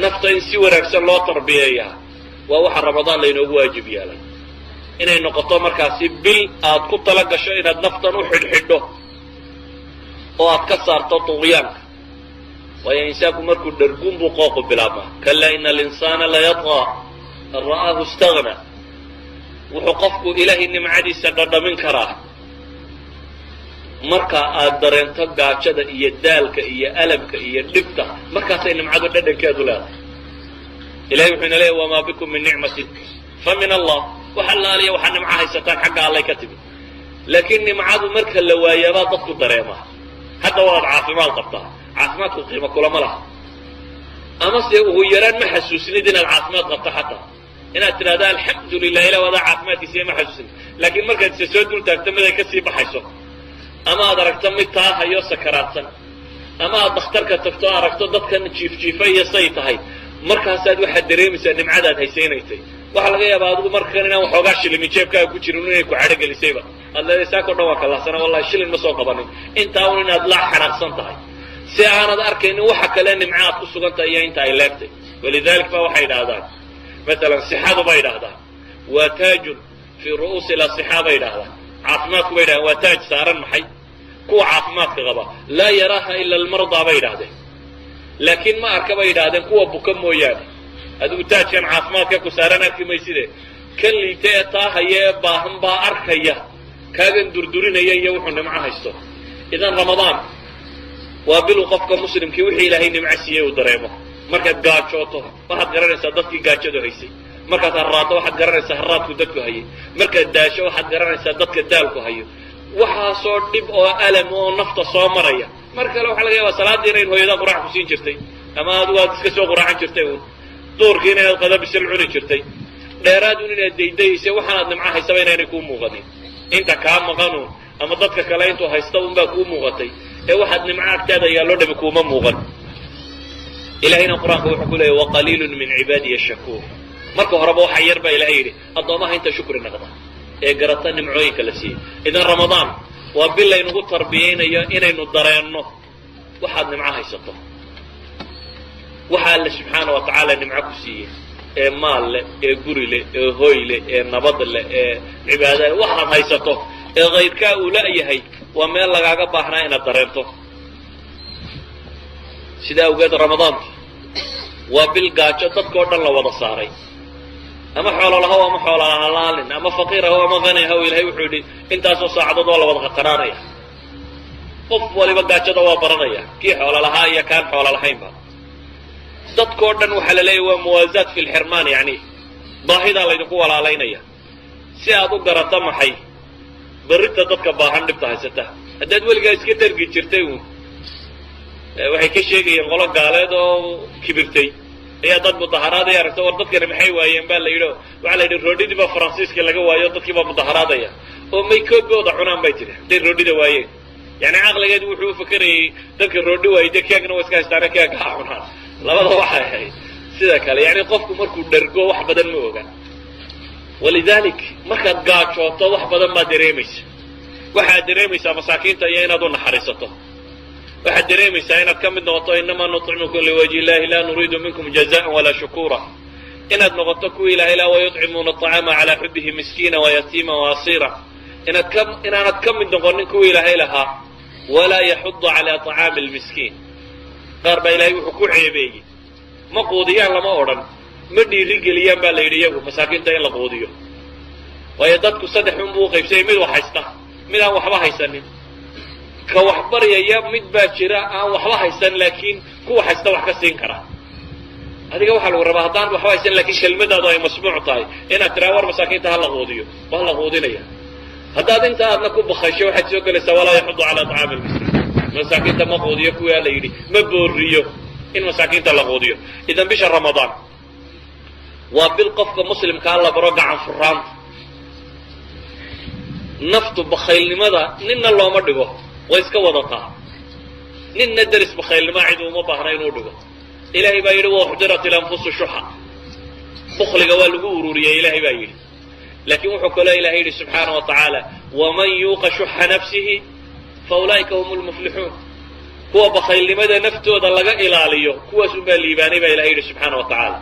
Nafta in si wanaagsan loo tarbiyeeyaa waa waxa Ramadaan laynoogu waajib yeelay, inay noqoto markaasi bil aad ku tala gasho inaad naftan u xidhxidho oo aad ka saarto tuqyaanka. Waayo, insaanku markuu dharguun buu qooqu bilaabmaa. "Kalaa ina alinsaana layatqaa an ra'aahu istagna". Wuxuu qofku Ilaahay nimcadiisa dhadhamin karaa marka aad dareento gaajada iyo daalka iyo alamka iyo dhibta, markaasay nimcadu dhadhankeedu leedahay. Ilahay wuxuu ina leeyahy: "Wamaa bikum min nicmatin fa min Allah". Wax allaaliya waxaa nimco haysataan xagga Allay ka timid. Laakiin nimcadu marka la waayaabaa dadku dareemaa. Hadda waad caafimaad qabtaa, caafimaadku qiimo kulama laha, amase ugu yaraan ma xasuusnid inaad caafimaad qabto. Xataa inaad tidhahdo "Alxamdu lilah, ilah wadaa caafimaadkiisiiya" ma xasuusnid. Laakiin markaad isa soo dul taagto mid ay kasii baxayso, ama aad aragto mid taa hayo sakaraadsan, ama aad dhakhtarka tagto, aragto dadkan jiifjiifa iyo say tahay, markaasaad waxaad dareemaysaa nimcadaad haysa inay tahy. Waxaa laga yaabaa adigu markan inaan waxoogaa shilimi jeebkaaga ku jirin inay ku cadhogelisayba. Aad leedahay, "Saako dhan waa kalahsana, wallahi shilin ma soo qabanin." Intaa un inaad la xanaaqsan tahay si aanad arkaynin waxa kale nimco aad ku sugan tahay iyo inta ay leegtay. ولذلك ba waxay idhahdaan, masalan, sixadu bay idhahdaan waa تاج في رءوس الأصحاء bay idhahdaan. Caafimaadku bay idhahdaan waa taaj saaran maxay kuwa caafimaadka qaba. لا يراها إلا المرضى bay idhahdeen, laakiin ma arka bay idhahdeen kuwa buka mooyaane. Adigu taajkan caafimaadka ku saaran arki mayside, kan liita ee taahaya ee baahan baa arkaya kaagan durdurinaya iyo wuxuu nimco haysto. إذن Ramadaan waa bilu qofka muslimkii wixii Ilaahay nimco siiyey uu dareemo. Markaad gaajooto, waxaad garanaysaa dadkii gaajadu haysay. Markaad harraaddo, waxaad garanaysaa harraadku dadku hayay. Markaad daasho, waxaad garanaysaa dadka daalku hayo. Waxaasoo dhib oo alam oo nafta soo maraya. Mar kale waxaa laga yaabaa salaadii inayn hooyada quraac ku siin jirtay, ama adigu aad iska soo quraacan jirtay uun, duurkiina inaad qada bisil cuni jirtay, dheeraadun inaad daydayaysay. Waxaanaad nimco haysaba inaanay kuu muuqanin, inta kaa maqanuun ama dadka kale intuu haysta unbaa kuu muuqatay, ee waxaad nimco agtaada yaalloo dhami kuuma muuqan. Ilahayna Qur-aanka wuxuu ku leeyay, "وقليل من عبادي الشكور." Marka horeba waxaa yar baa Ilahay yidhi addoomaha inta shukri naqda ee garata nimcooyinka la siiyey. إذن Ramadaan waa bil laynugu tarbiyaynayo inaynu dareenno waxaad nimco haysato, waxa Alle subxaana wa tacaala nimco ku siiyey, ee maal leh, ee guri leh, ee hoy leh, ee nabad leh, ee cibaada leh. Waxaad haysato ee kayrkaa uu la-yahay waa meel lagaaga baahnaa inaad dareento. Sidaa awgeed Ramadaantu waa bil gaajo dadka oo dhan la wada saaray, ama xoolo lahow ama xoola halaalin, ama faqiir ahow ama qani ahow. Ilahay wuxuu yidhi intaasoo saacadood waa la wada qaqanaanaya, qof waliba gaajada waa baranaya, kii xoolo lahaa iyo kaan xoolo lahaynba. Dadkao dhan waxaa la leeyahy waa موازاة في الحرمان, yani baahidaa laydinku walaalaynaya si aad u garato maxay berrita dadka baahan dhibta haysata. Haddaad weligaa iska dhergi jirtay uun. Waxay ka sheegayeen qolo gaaleed oo kibirtay ayaa dad mudaharaadaya aragta. "War dadkani maxay waayeen?" baa la yidhi. Waxaa la yidhi, "Roodhidii baa Faransiiska laga waayo, dadkii baa mudaharaadaya." "Oo may koogooda cunaan?" bay tiri, "hadday roodhida waayeen." Yani caqligeedu wuxuu u fakerayey dadka roodhi waayey dee keegna wa iska haystaane, keega ha cunaan. Labada waxay ahayd sida kale. Yani qofku markuu dhergo wax badan ma oga. ولذلك markaad gaajooto wax badan baad dareemaysa. Waxaad dareemaysaa masaakiinta iyo inaad u naxariisato. Waxaad dareemaysaa inaad ka mid noqoto "إنما نطعمكم لوجه الله لا نريد منكم جزاء ولا شكورا", inaad noqoto kuwii Ilahay laa "ويطعمون الطعام على حبه مسكينا ويتيما وأسيرا", inaad ka inaanad ka mid noqonin kuwii Ilaahay lahaa "ولا يحض على طعام المسكين". Qaar baa Ilahay wuxuu ku ceebeeyey, ma quudiyaan lama odhan, ma dhiirigeliyaan baa la yidhi iyagu masaakiinta in la quudiyo. Waayo dadku saddex unbuu uqaybsayay: mid wax haysta, mid aan waxba haysanin, ka wax baryaya. Mid baa jira aan waxba haysan laakiin kuwa haysta wax ka siin kara. Adiga waxaa lagu rabaa haddaan waxba haysan laakiin kelmadaadu ay masmuuc tahay inaad tiraa, "War masaakiinta ha la quudiyo." Waa la quudinaya. Haddaad inta aadna ku bakaysho, waxaad soo gelaysaa "ولا يحض على طعام المسكين", masaakiinta ma quudiyo kuwaa la yidhi, ma booriyo in masaakiinta la quudiyo. إذن bisha Ramadaan waa bil qofka muslimkaa la baro gacan furaanta. Naftu bakhaylnimada ninna looma dhigo, way iska wadataa. Ninna deris bakhaylnima cid uma baahna inuu dhigo. Ilaahay baa yidhi "وأحضرت الأنفس الشح", bukliga waa lagu ururiyey, Ilahay baa yidhi. Laakiin wuxuu kaloo Ilahay yidhi subxaana wa tacaala "ومن يوق شح نفسه فأولئك هم المفلحون". Kuwa bakhaylnimada naftooda laga ilaaliyo, kuwaas unbaa liibaanay baa Ilahay yidhi subxaana wa tacaala.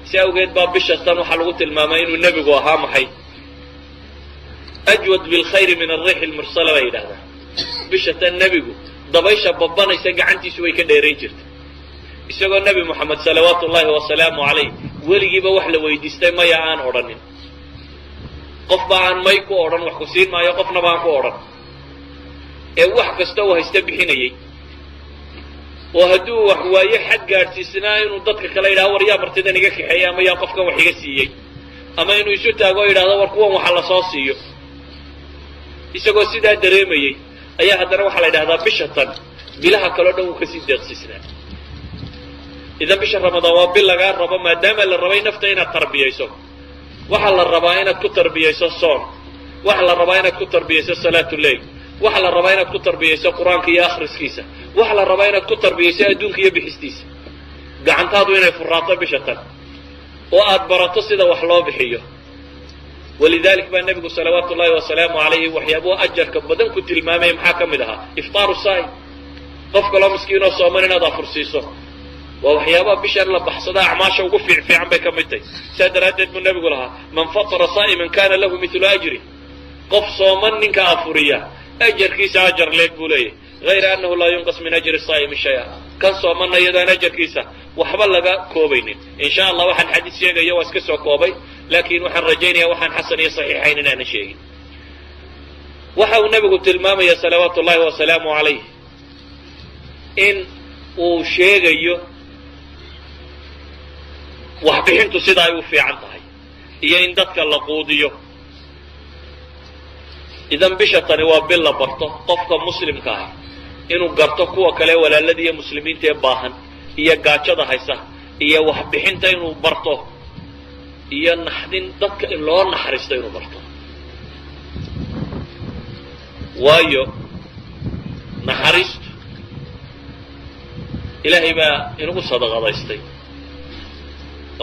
Si awgeed baa bisha tan waxaa lagu tilmaamay inuu nebigu ahaa maxay "أجود بالخير من الريح المرسلة" bay yidhahdaan. Bisha tan nebigu dabaysha babanaysa gacantiisu way ka dheerayn jirtay, isagoo Nebi Moxamed salawaatu ullahi wasalaamu calayh weligiiba wax la weydiistay maya aan odhanin, qofba aan may ku odhan, wax ku siin maayo qofnaba aan ku odhan, ee wax kasta uu haysta bixinayey, oo hadduu wax waayo xad gaadhsiisnaa inuu dadka kale yidhahdo, "War yaa martidan iga kaxeeyey?" ama "Yaa qofkan wax iga siiyey?" ama inuu isu taago o yidhahdo, "War kuwan waxa la soo siiyo." Isagoo sidaa dareemayey ayaa haddana waxaa la yidhahdaa bisha tan bilaha kaleo dhan wuu kasii deeqsiisnaa. إذن bisha Ramadaan waa bil lagaa rabo, maadaama la rabay nafta inaad tarbiyayso. Waxaa la rabaa inaad ku tarbiyayso soon, waxaa la rabaa inaad ku tarbiyayso salaatu leyl, waxaa la rabaa inaad ku tarbiyayso Qur-aanka iyo akhriskiisa, waxaa la rabaa inaad ku tarbiyayso adduunka iyo bixistiisa, gacantaadu inay furaato bisha tan. Oo aad barato sida wax loo bixiyo. Walidalik baa nebigu salawaatu ullahi wasalaamu calayhi waxyaabuhu ajarka badan ku tilmaamaya maxaa ka mid ahaa? Iftaaru saa'im, qof kaloo miskiinoo sooman inaad afursiiso, waa waxyaabaha bishan la baxsada acmaasha ugu fiic fiican bay ka mid tahay. Saa daraaddeed buu nebigu lahaa: "Man fatara saa'iman kana lahu mithlu ajri." Qof sooman ninka afuriya, ajarkiisa ajar leeg buu leeyahy, hayra annahu laa yunqas min ajri saa'imi shay-a. Kan soomanna iyadaan ajarkiisa waxba laga koobaynin. In sha Allah, waxaan xadiis sheegaya waa iska soo koobay, laakiin waxaan rajaynaya waxaan xasan iyo saxiixayn inaanan sheegin. Waxa uu nebigu tilmaamaya salawaatu ullahi wasalaamu calayh in uu sheegayo waxbixintu sida ay u fiican tahay iyo in dadka la quudiyo. Idan bisha tani waa bil la barto qofka muslimka ahi inuu garto kuwa kale walaaladii iyo muslimiinta ee baahan iyo gaajada haysa iyo waxbixinta inuu barto iyo naxdin dadka in loo naxariisto inuu barto. Waayo, naxariistu Ilaahay baa inagu sadaqadaystay,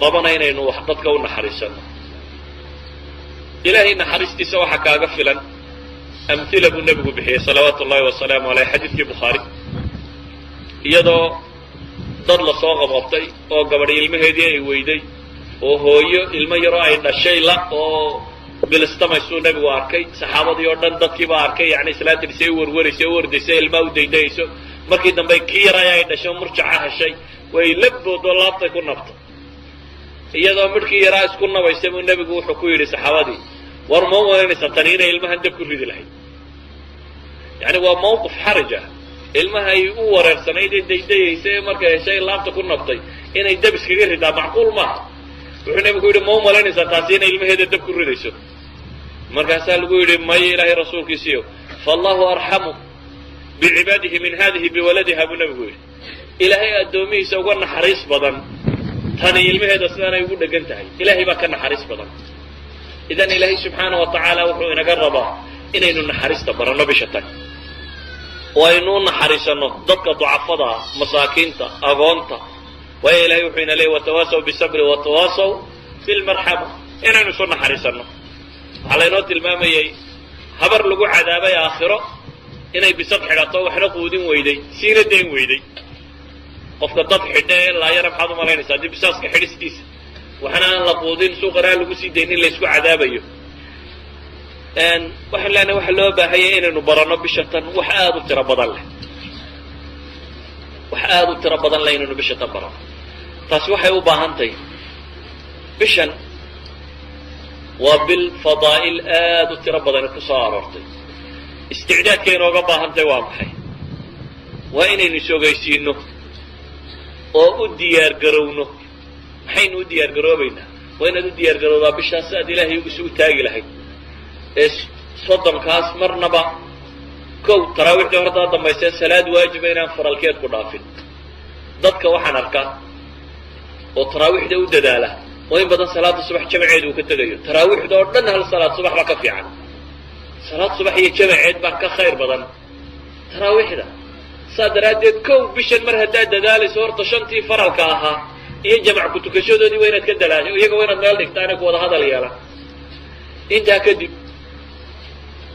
rabana inaynu wax dadka u naxariisano. Ilaahay naxariistiisa waxaa kaaga filan amhila buu nebigu bixiyey salawaatu ullahi wasalaamu aleyh, xadiidkii Bukhaari, iyadoo dad lasoo qabqabtay oo gabadh ilmaheedii ay weyday oo hooyo ilmo yaroo ay dhashay la oo bilistamaysuu nebigu arkay. Saxaabadii oo dhan dadkiibaa arkay, yani islaantiisay u warwaraysay, u ordaysay, ilmaa u daydayayso. Markii dambe kii yaray ay dhasho murjaca heshay, way la boodoo laabtay ku nabto. Iyadoo midhkii yaraa isku nabaysa buu nebigu wuxuu ku yidhi saxaabadii: "War, ma malaynaysaa tani inay ilmahan dab ku ridi lahayd?" Yani waa mawqif xaraj ah. Ilmaha ay u wareersanayd ee daydayaysa ee markay heshay laabta ku nabtay inay dab iskaga ridaa macquul maaha. Wuxuu nebigu yidhi: "Ma u malaynaysaa taasi inay ilmaheeda dab ku ridayso?" Markaasaa lagu yidhi: "Maya, Ilaahay rasuulkiisiyo." "Faallahu arxamu bicibaadihi min hadihi biwaladiha," buu nebigu yidhi. Ilaahay addoomihiisa uga naxariis badan tani ilmaheeda sidaanay ugu dhegan tahay. Ilaahay baa ka naxariis badan. Idan Ilaahay subxaana wa tacaala wuxuu inaga rabaa inaynu naxariista baranno bisha tan oo aynu u naxariisanno dadka ducafada ah, masaakiinta, agoonta. Waayo, Ilahay wuxuu ina leeyay: "Watawaasaw bisabri watawaasaw bilmarxama." Inaynu isu naxariisanno. Waxaa laynoo tilmaamayay habar lagu cadaabay aakhiro inay bisad xidhato, waxna quudin weyday, siina dayn weyday. Qofka dad xidha ee laayana, maxaad umalaynaysa haddii bisaaska xidhistiisa, waxna aan la quudin, suuqana aan lagu sii daynin, laysku cadaabayo? Waxaan leenahay, waxa loo baahanya inaynu baranno bisha tan wax aada u tiro badan leh, wax aada u tiro badan leh inaynu bisha tan baranno. Taasi waxay u baahan tahay, bishan waa bil fadaa'il aada u tiro badani ku soo aroortay. Isticdaadka inooga baahan tahay waa maxay? Waa inaynu is-ogeysiino oo u diyaar garowno. Maxaynu u diyaar garoobaynaa? Waa inaad u diyaar garowdaa bishaas si aad Ilaahay isugu taagi lahayd ee 30kaas. Marnaba kow taraawiixdii hortaa dambaysee salaad waajiba inaan faralkeed ku dhaafin. Dadka waxaan arkaa oo taraawiixda u dadaala oo in badan salaada subax jamaceed uu ka tegayo. Taraawiixda oo dhan hal salaad subax baa ka fiican. Salaad subax iyo jamaceed baa ka khayr badan taraawiixda. Saa daraaddeed, kow, bishan mar haddaad dadaalayso, horta shantii faralka ahaa iyo jamac ku tukashadoodii waa inaad ka dalaasho. Iyaga waa inaad meel dhigtaa inay ku wada hadal yeelaan. Intaa kadib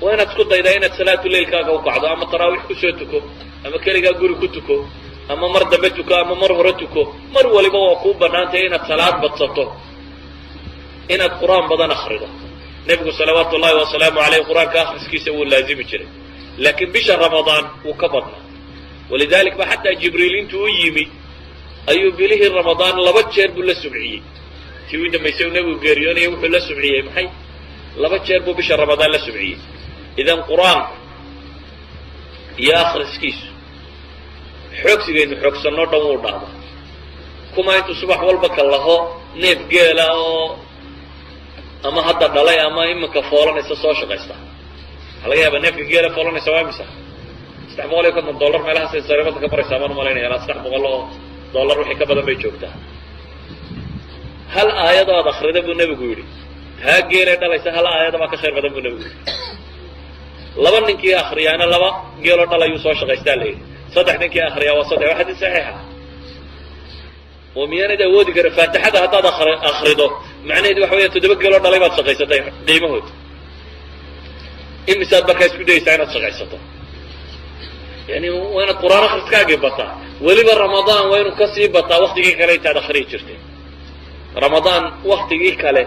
waa inaad isku daydaa inaad salaatu leylkaaga u kacdo, ama taraawiix kusoo tuko, ama keligaa guri ku tuko, ama mar dambe tuko, ama mar hore tuko. Mar waliba waa kuu bannaantay inaad salaad badsato, inaad Qur-aan badan akrido. Nebigu salawaatu ullahi wasalaamu caleyh Qur-aanka akhriskiisa wuu laazimi jiray, laakiin bisha Ramadaan wuu ka badnaa. Walidalik ba xataa Jibriil intuu u yimi ayuu bilihii Ramadaan laba jeer buu la subciyey. Tii u dambaysay uu nebigu geeriyoonaya wuxuu la subciyey maxay? Laba jeer buu bisha Ramadaan la subciyey. Idan Qur-aanku iyo akhriskiisu xoogsigaynu xoogsanoo dhan wuu dhaaba. Kuma intuu subax walba ka laho neef geela oo ama hadda dhalay ama iminka foolanaysa soo shaqaysta. Waxaa laga yaabaa neefka geela foolanaysa waa imisa? $350 meelahaas ay sariibada ka maraysaa baan umalaynaya. Ilaa $300 wixii ka badan bay joogtaa. Hal aayadoo aad akrida, buu nebigu yidhi, taa geelay dhalaysa hal aayada baa ka khayr badan, buu nebigu yidhi. Laba ninkii akriyaana laba geeloo dhalayuu soo shaqaystaa la yidhi. Saddex ninkii akriyaa waa saddex. Waa xadiis saxiixa. Oo miyaanad awoodi karin? Faatixada haddaad akrido, macnaheedu waxa weya 7 geeloo dhalay baad shaqaysatay qiimahood. Imisaad markaa isku dayaysaa inaad shaqaysato? Yani waa inaad Qur-aan akhriskaagii bataa. Weliba Ramadaan waa inuu kasii bataa waktigii kale intaad akriyi jirtay. Ramadaan waktigii kale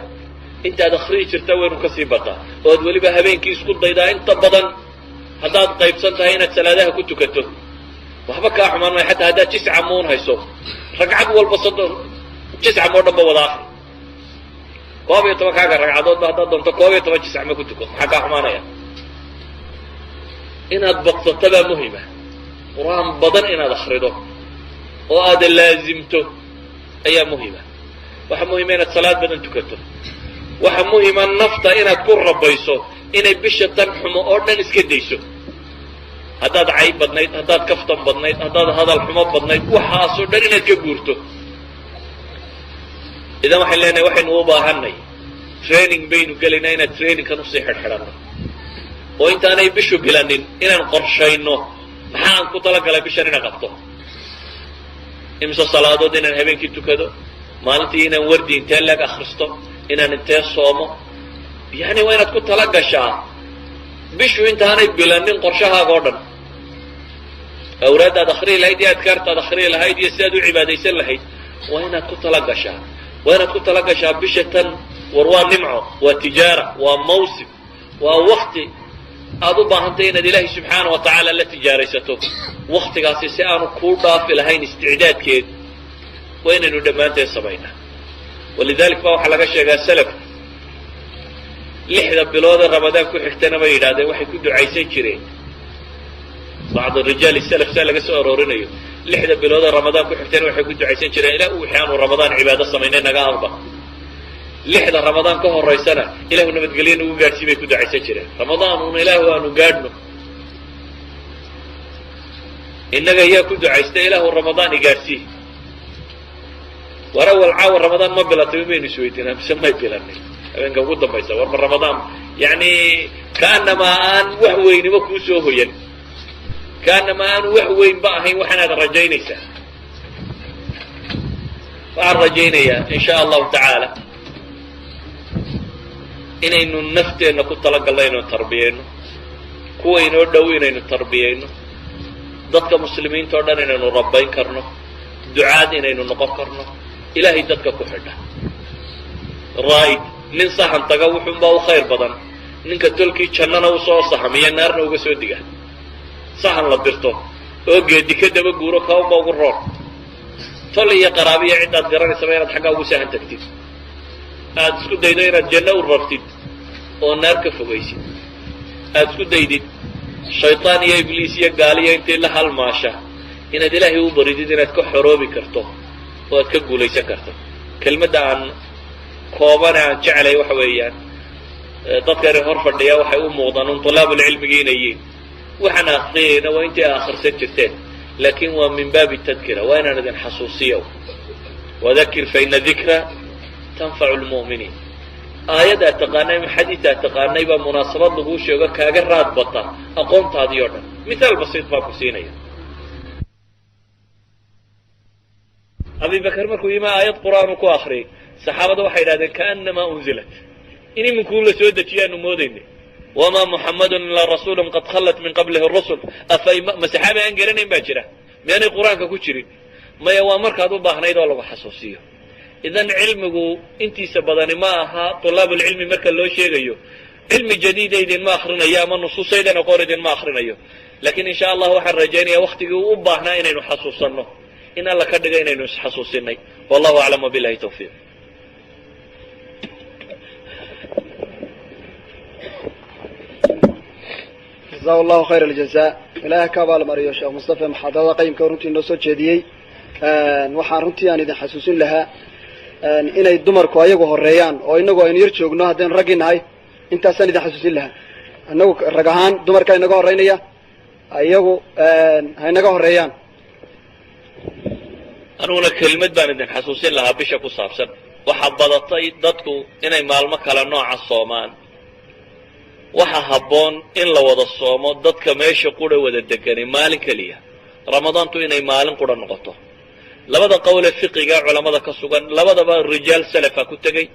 intaad akriyi jirta waa inuu kasii bataa, oo aad weliba habeenkii isku daydaa inta badan. Haddaad qaybsan tahay inaad salaadaha ku tukato, waxba kaa xumaan maayo. Xataa haddaad jisca muun hayso, ragcad walba 30, jiscam oo dhan ba wada akri. 11kaaga ragcadoodba haddaad doonto 11 jiscama ku tuko, maxaa kaa xumaanaya? Inaad badsato baa muhima. Qur-aan badan inaad akrido oo aad laazimto ayaa muhima. Waxaa muhima inaad salaad badan tukato. Waxaa muhima nafta inaad ku rabayso inay bisha tan xumo oo dhan iska dayso. Haddaad cayb badnayd, haddaad kaftan badnayd, haddaad hadal xumo badnayd, waxaasoo dhan inaad ka guurto. Idan waxayn leenahay, waxaynu u baahanay training baynu gelaynaa, inaad trainingkan usii xidhxidhanno oo intaanay bishu bilanin inaan qorshayno: maxaa aan ku talagalay bishan inaan qabto? Imse salaadood inaan habeenkii tukado? Maalintii inaan wardi intee leeg akhristo? Inaan intee soomo? Yani waa inaad ku tala gashaa bishu intaanay bilanin qorshahaaga o dhan, awraaddaad akhriyi lahayd iyo adkaartaad akhriyi lahayd iyo si aad u cibaadaysan lahayd waa inaad ku tala gashaa. Waa inaad ku tala gashaa bisha tan. War waa nimco, waa tijaara, waa mawsim, waa wakti aad u baahantay inaad Ilaahay subxaana wa tacaala la tijaaraysato. Waktigaasi si aanu kuu dhaafi lahayn, isticdaadkeed waa inaynu dhammaanteen samaynaa. Walidalik ba waxaa laga sheegaa salaf 6da biloodee Ramadaan ku xigtana bay yidhahdeen waxay ku ducaysan jireen, bacd rijaal salaf saa laga soo aroorinayo, 6da biloodee Ramadaan ku xigtana waxay ku ducaysan jireen: "Ilaa wixii aanu Ramadaan cibaado samaynay naga aqbal." 6da Ramadaan ka horaysana "Ilahu nabadgelyo nagu gaadhsii" bay ku ducaysan jireen. Ramadaan uuna Ilaahu aanu gaadhno. Innaga yaa ku ducaysta "Ilaahu Ramadaan i gaadhsii"? War awal caawa Ramadaan ma bilatay maynu isweydiinaa mise may bilanin? Habeenka ugu dambaysa, war ma Ramadaan? Yani kaanamaa aan wax weynimo kuu soo hoyan, kaanamaa aan wax weynba ahayn waxaanaad rajaynaysaa. Waxaan rajaynayaa in sha Allahu tacaala inaynu nafteenna ku talagalno inaynu tarbiyeyno, kuwa inoo dhow inaynu tarbiyeyno, dadka muslimiinta o dhan inaynu rabayn karno, ducaad inaynu noqon karno, Ilaahay dadka ku xidha. Raa'id nin sahan taga wuxuunbaa u khayr badan ninka tolkii jannana usoo sahamiya, naarna uga soo diga. Sahan la dirto oo geedi ka daba guuro kaunba ugu roon. Tol iyo qaraabiyo ciddaad garanaysaba inaad xaggaa ugu sahan tagtid, aad isku daydo inaad janno u rartid oo naar ka fogaysid, aad isku daydid shaytaan iyo Ibliis iyo gaaliyo intii la halmaasha inaad Ilaahay u baridid inaad ka xoroobi karto oo aad ka guulaysan karto. Kelmadda aan koobane aan jeclay waxa weeyaan, dadkani hor fadhiya waxay u muuqdaan un tulaabulcilmigii inay yihiin. Waxaan akriyayna waa intii a akhrisan jirteen, laakiin waa min baabi tadkira, waa inaan idin xasuusiyo. Wadakir fa ina dikra tanfacu lmu'miniin. Aayad aad taqaanay ama xadiid aad taqaanay baa munaasabad laguu sheego kaaga raad bata aqoontaadii o dhan. Mithaal basiit baan ku siinaya. Abi Bakar markuu yimi aayad Qur'aan uu ku akriyay, saxaabada waxay yidhahdeen: "Kaanamaa unzilat", in iminkuu la soo dejiyaanu moodayna. "Wamaa Muxamadun ilaa rasuulun qad khallat min qablihi rusul". Afa ma saxaabi aan garanayn baa jira? Miyaanay Qur-aanka ku jirin? Maya, waa markaad u baahnayd oo lagu xasuusiyo. Idan cilmigu intiisa badani ma aha tulaabulcilmi marka loo sheegayo cilmi jadiida idinma akrinayo ama nusuusaydan aqoon idinma akrinayo, laakiin insha Allah waxaan rajaynaya waktigii u baahnaa inaynu xasuusanno in Alla ka dhiga inaynu isxasuusinay. Wallahu aclam, wabilahi tawfiiq. Jazahu Allahu khayr aljaza. Ilaah ka abaalmariyo Sheekh Mustafa muxaadarada qayimka runtii noo soo jeediyey. Waxaan runtii aan idin xasuusin lahaa inay dumarku ayagu horeeyaan oo inagu aynu yar joogno haddaynu raggii nahay. Intaasaan idin xasuusin lahaa. Inagu rag ahaan dumarkaa inaga horreynaya, ayagu ha inaga horeeyaan. Aniguna kelimad baan idin xasuusin lahaa bisha ku saabsan. Waxaa badatay dadku inay maalmo kale nooca soomaan. Waxa habboon in la wada soomo, dadka meesha qura wada deganay maalin keliya, Ramadaantu inay maalin qura noqoto. Labada qowle fiqiga culammada ka sugan, labadaba rijaal salafa ku tegey,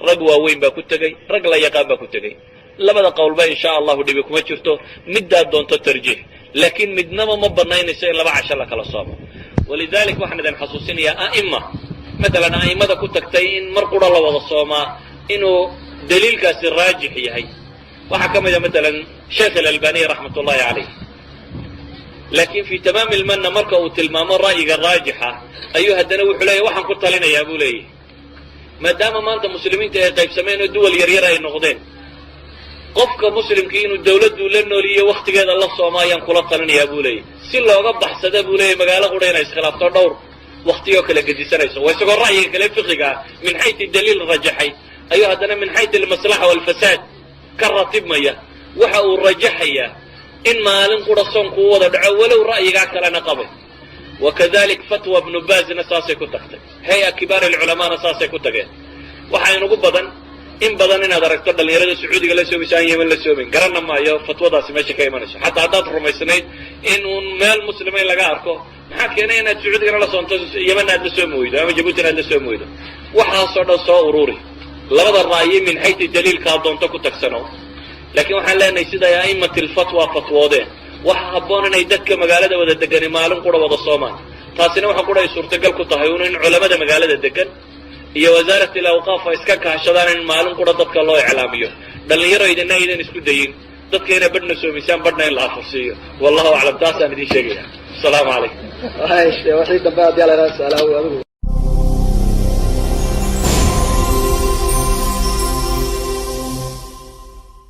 rag waaweyn baa ku tegey, rag la yaqaan baa ku tegey. Labada qowlba insha Allahu dhibi kuma jirto, middaad doonto tarjiix, laakiin midnaba ma banaynayso in laba casho la kala soomo. Walidalik waxaan idin xasuusinayaa a'ima, matalan a'immada ku tagtay in mar qura la wada soomaa inuu daliilkaasi raajix yahay, waxaa ka mida matalan Sheekh Alalbaniy raxmat ullahi calayh. Laakiin fi Tamaam ilmanna marka uu tilmaamo ra'yiga raajixa ayuu haddana wuxuu leeyahy, waxaan ku talinayaa buu leeyahy, maadaama maanta muslimiinta ay qaybsameen oo duwal yaryar ay noqdeen, qofka muslimkii inuu dawladdu la nooliyo wakhtigeeda la sooma ayaan kula talinayaa buu leeyahy, si looga baxsada buu leeyahy magaalo qura inay iskhilaafto, dhowr waktiyoo kala gedisanayso. Waa isagoo ra'yiga kale fiqiga ah min xaytu daliil rajaxay, ayuu haddana min xaytu almaslaxa walfasaad ka ratibmaya. Waxa uu rajaxayaa in maalin qura soonku u wada dhaco, walow ra'yigaa kalena qabay. Wakadalik fatwa Bnu Baazna saasay ku tagtay, hay'a kibaar alculamaana saasay ku tageen. Waxaa inugu badan in badan inaad aragto dhallinyarada Sacuudiga la soomayso aan Yeman la soomayn. Garanna maayo fatwadaasi meesha ka imanayso. Xataa haddaad rumaysnayd in uun meel muslima in laga arko, maxaa keenay inaad Sacuudigana la soonto, Yemanna aad la soomi weydo, ama Jabuutina aad la soomi weydo? Waxaasoo dhan soo ururi, labada ra'yi min xaytu daliilkaa doonto ku tagsano. Laakiin waxaan leenahay, siday a'immat alfatwa fatwoodeen, waxa habboon inay dadka magaalada wada degani maalin qura wada soomaan. Taasina waxa qura ay suurtagal ku tahay un in culamada magaalada degan iyo wasaarat alawqaaf ay iska kaashadaan in maalin qura dadka loo iclaamiyo. Dhallinyaro idina aydan isku dayin dadka inay badhna soomisaan, badhna in la afursiiyo. Wallahu aclam, taasaan idin sheegaya. Asalaamu calaykum. Wixii dambe haddii ala su-aalaha adigu.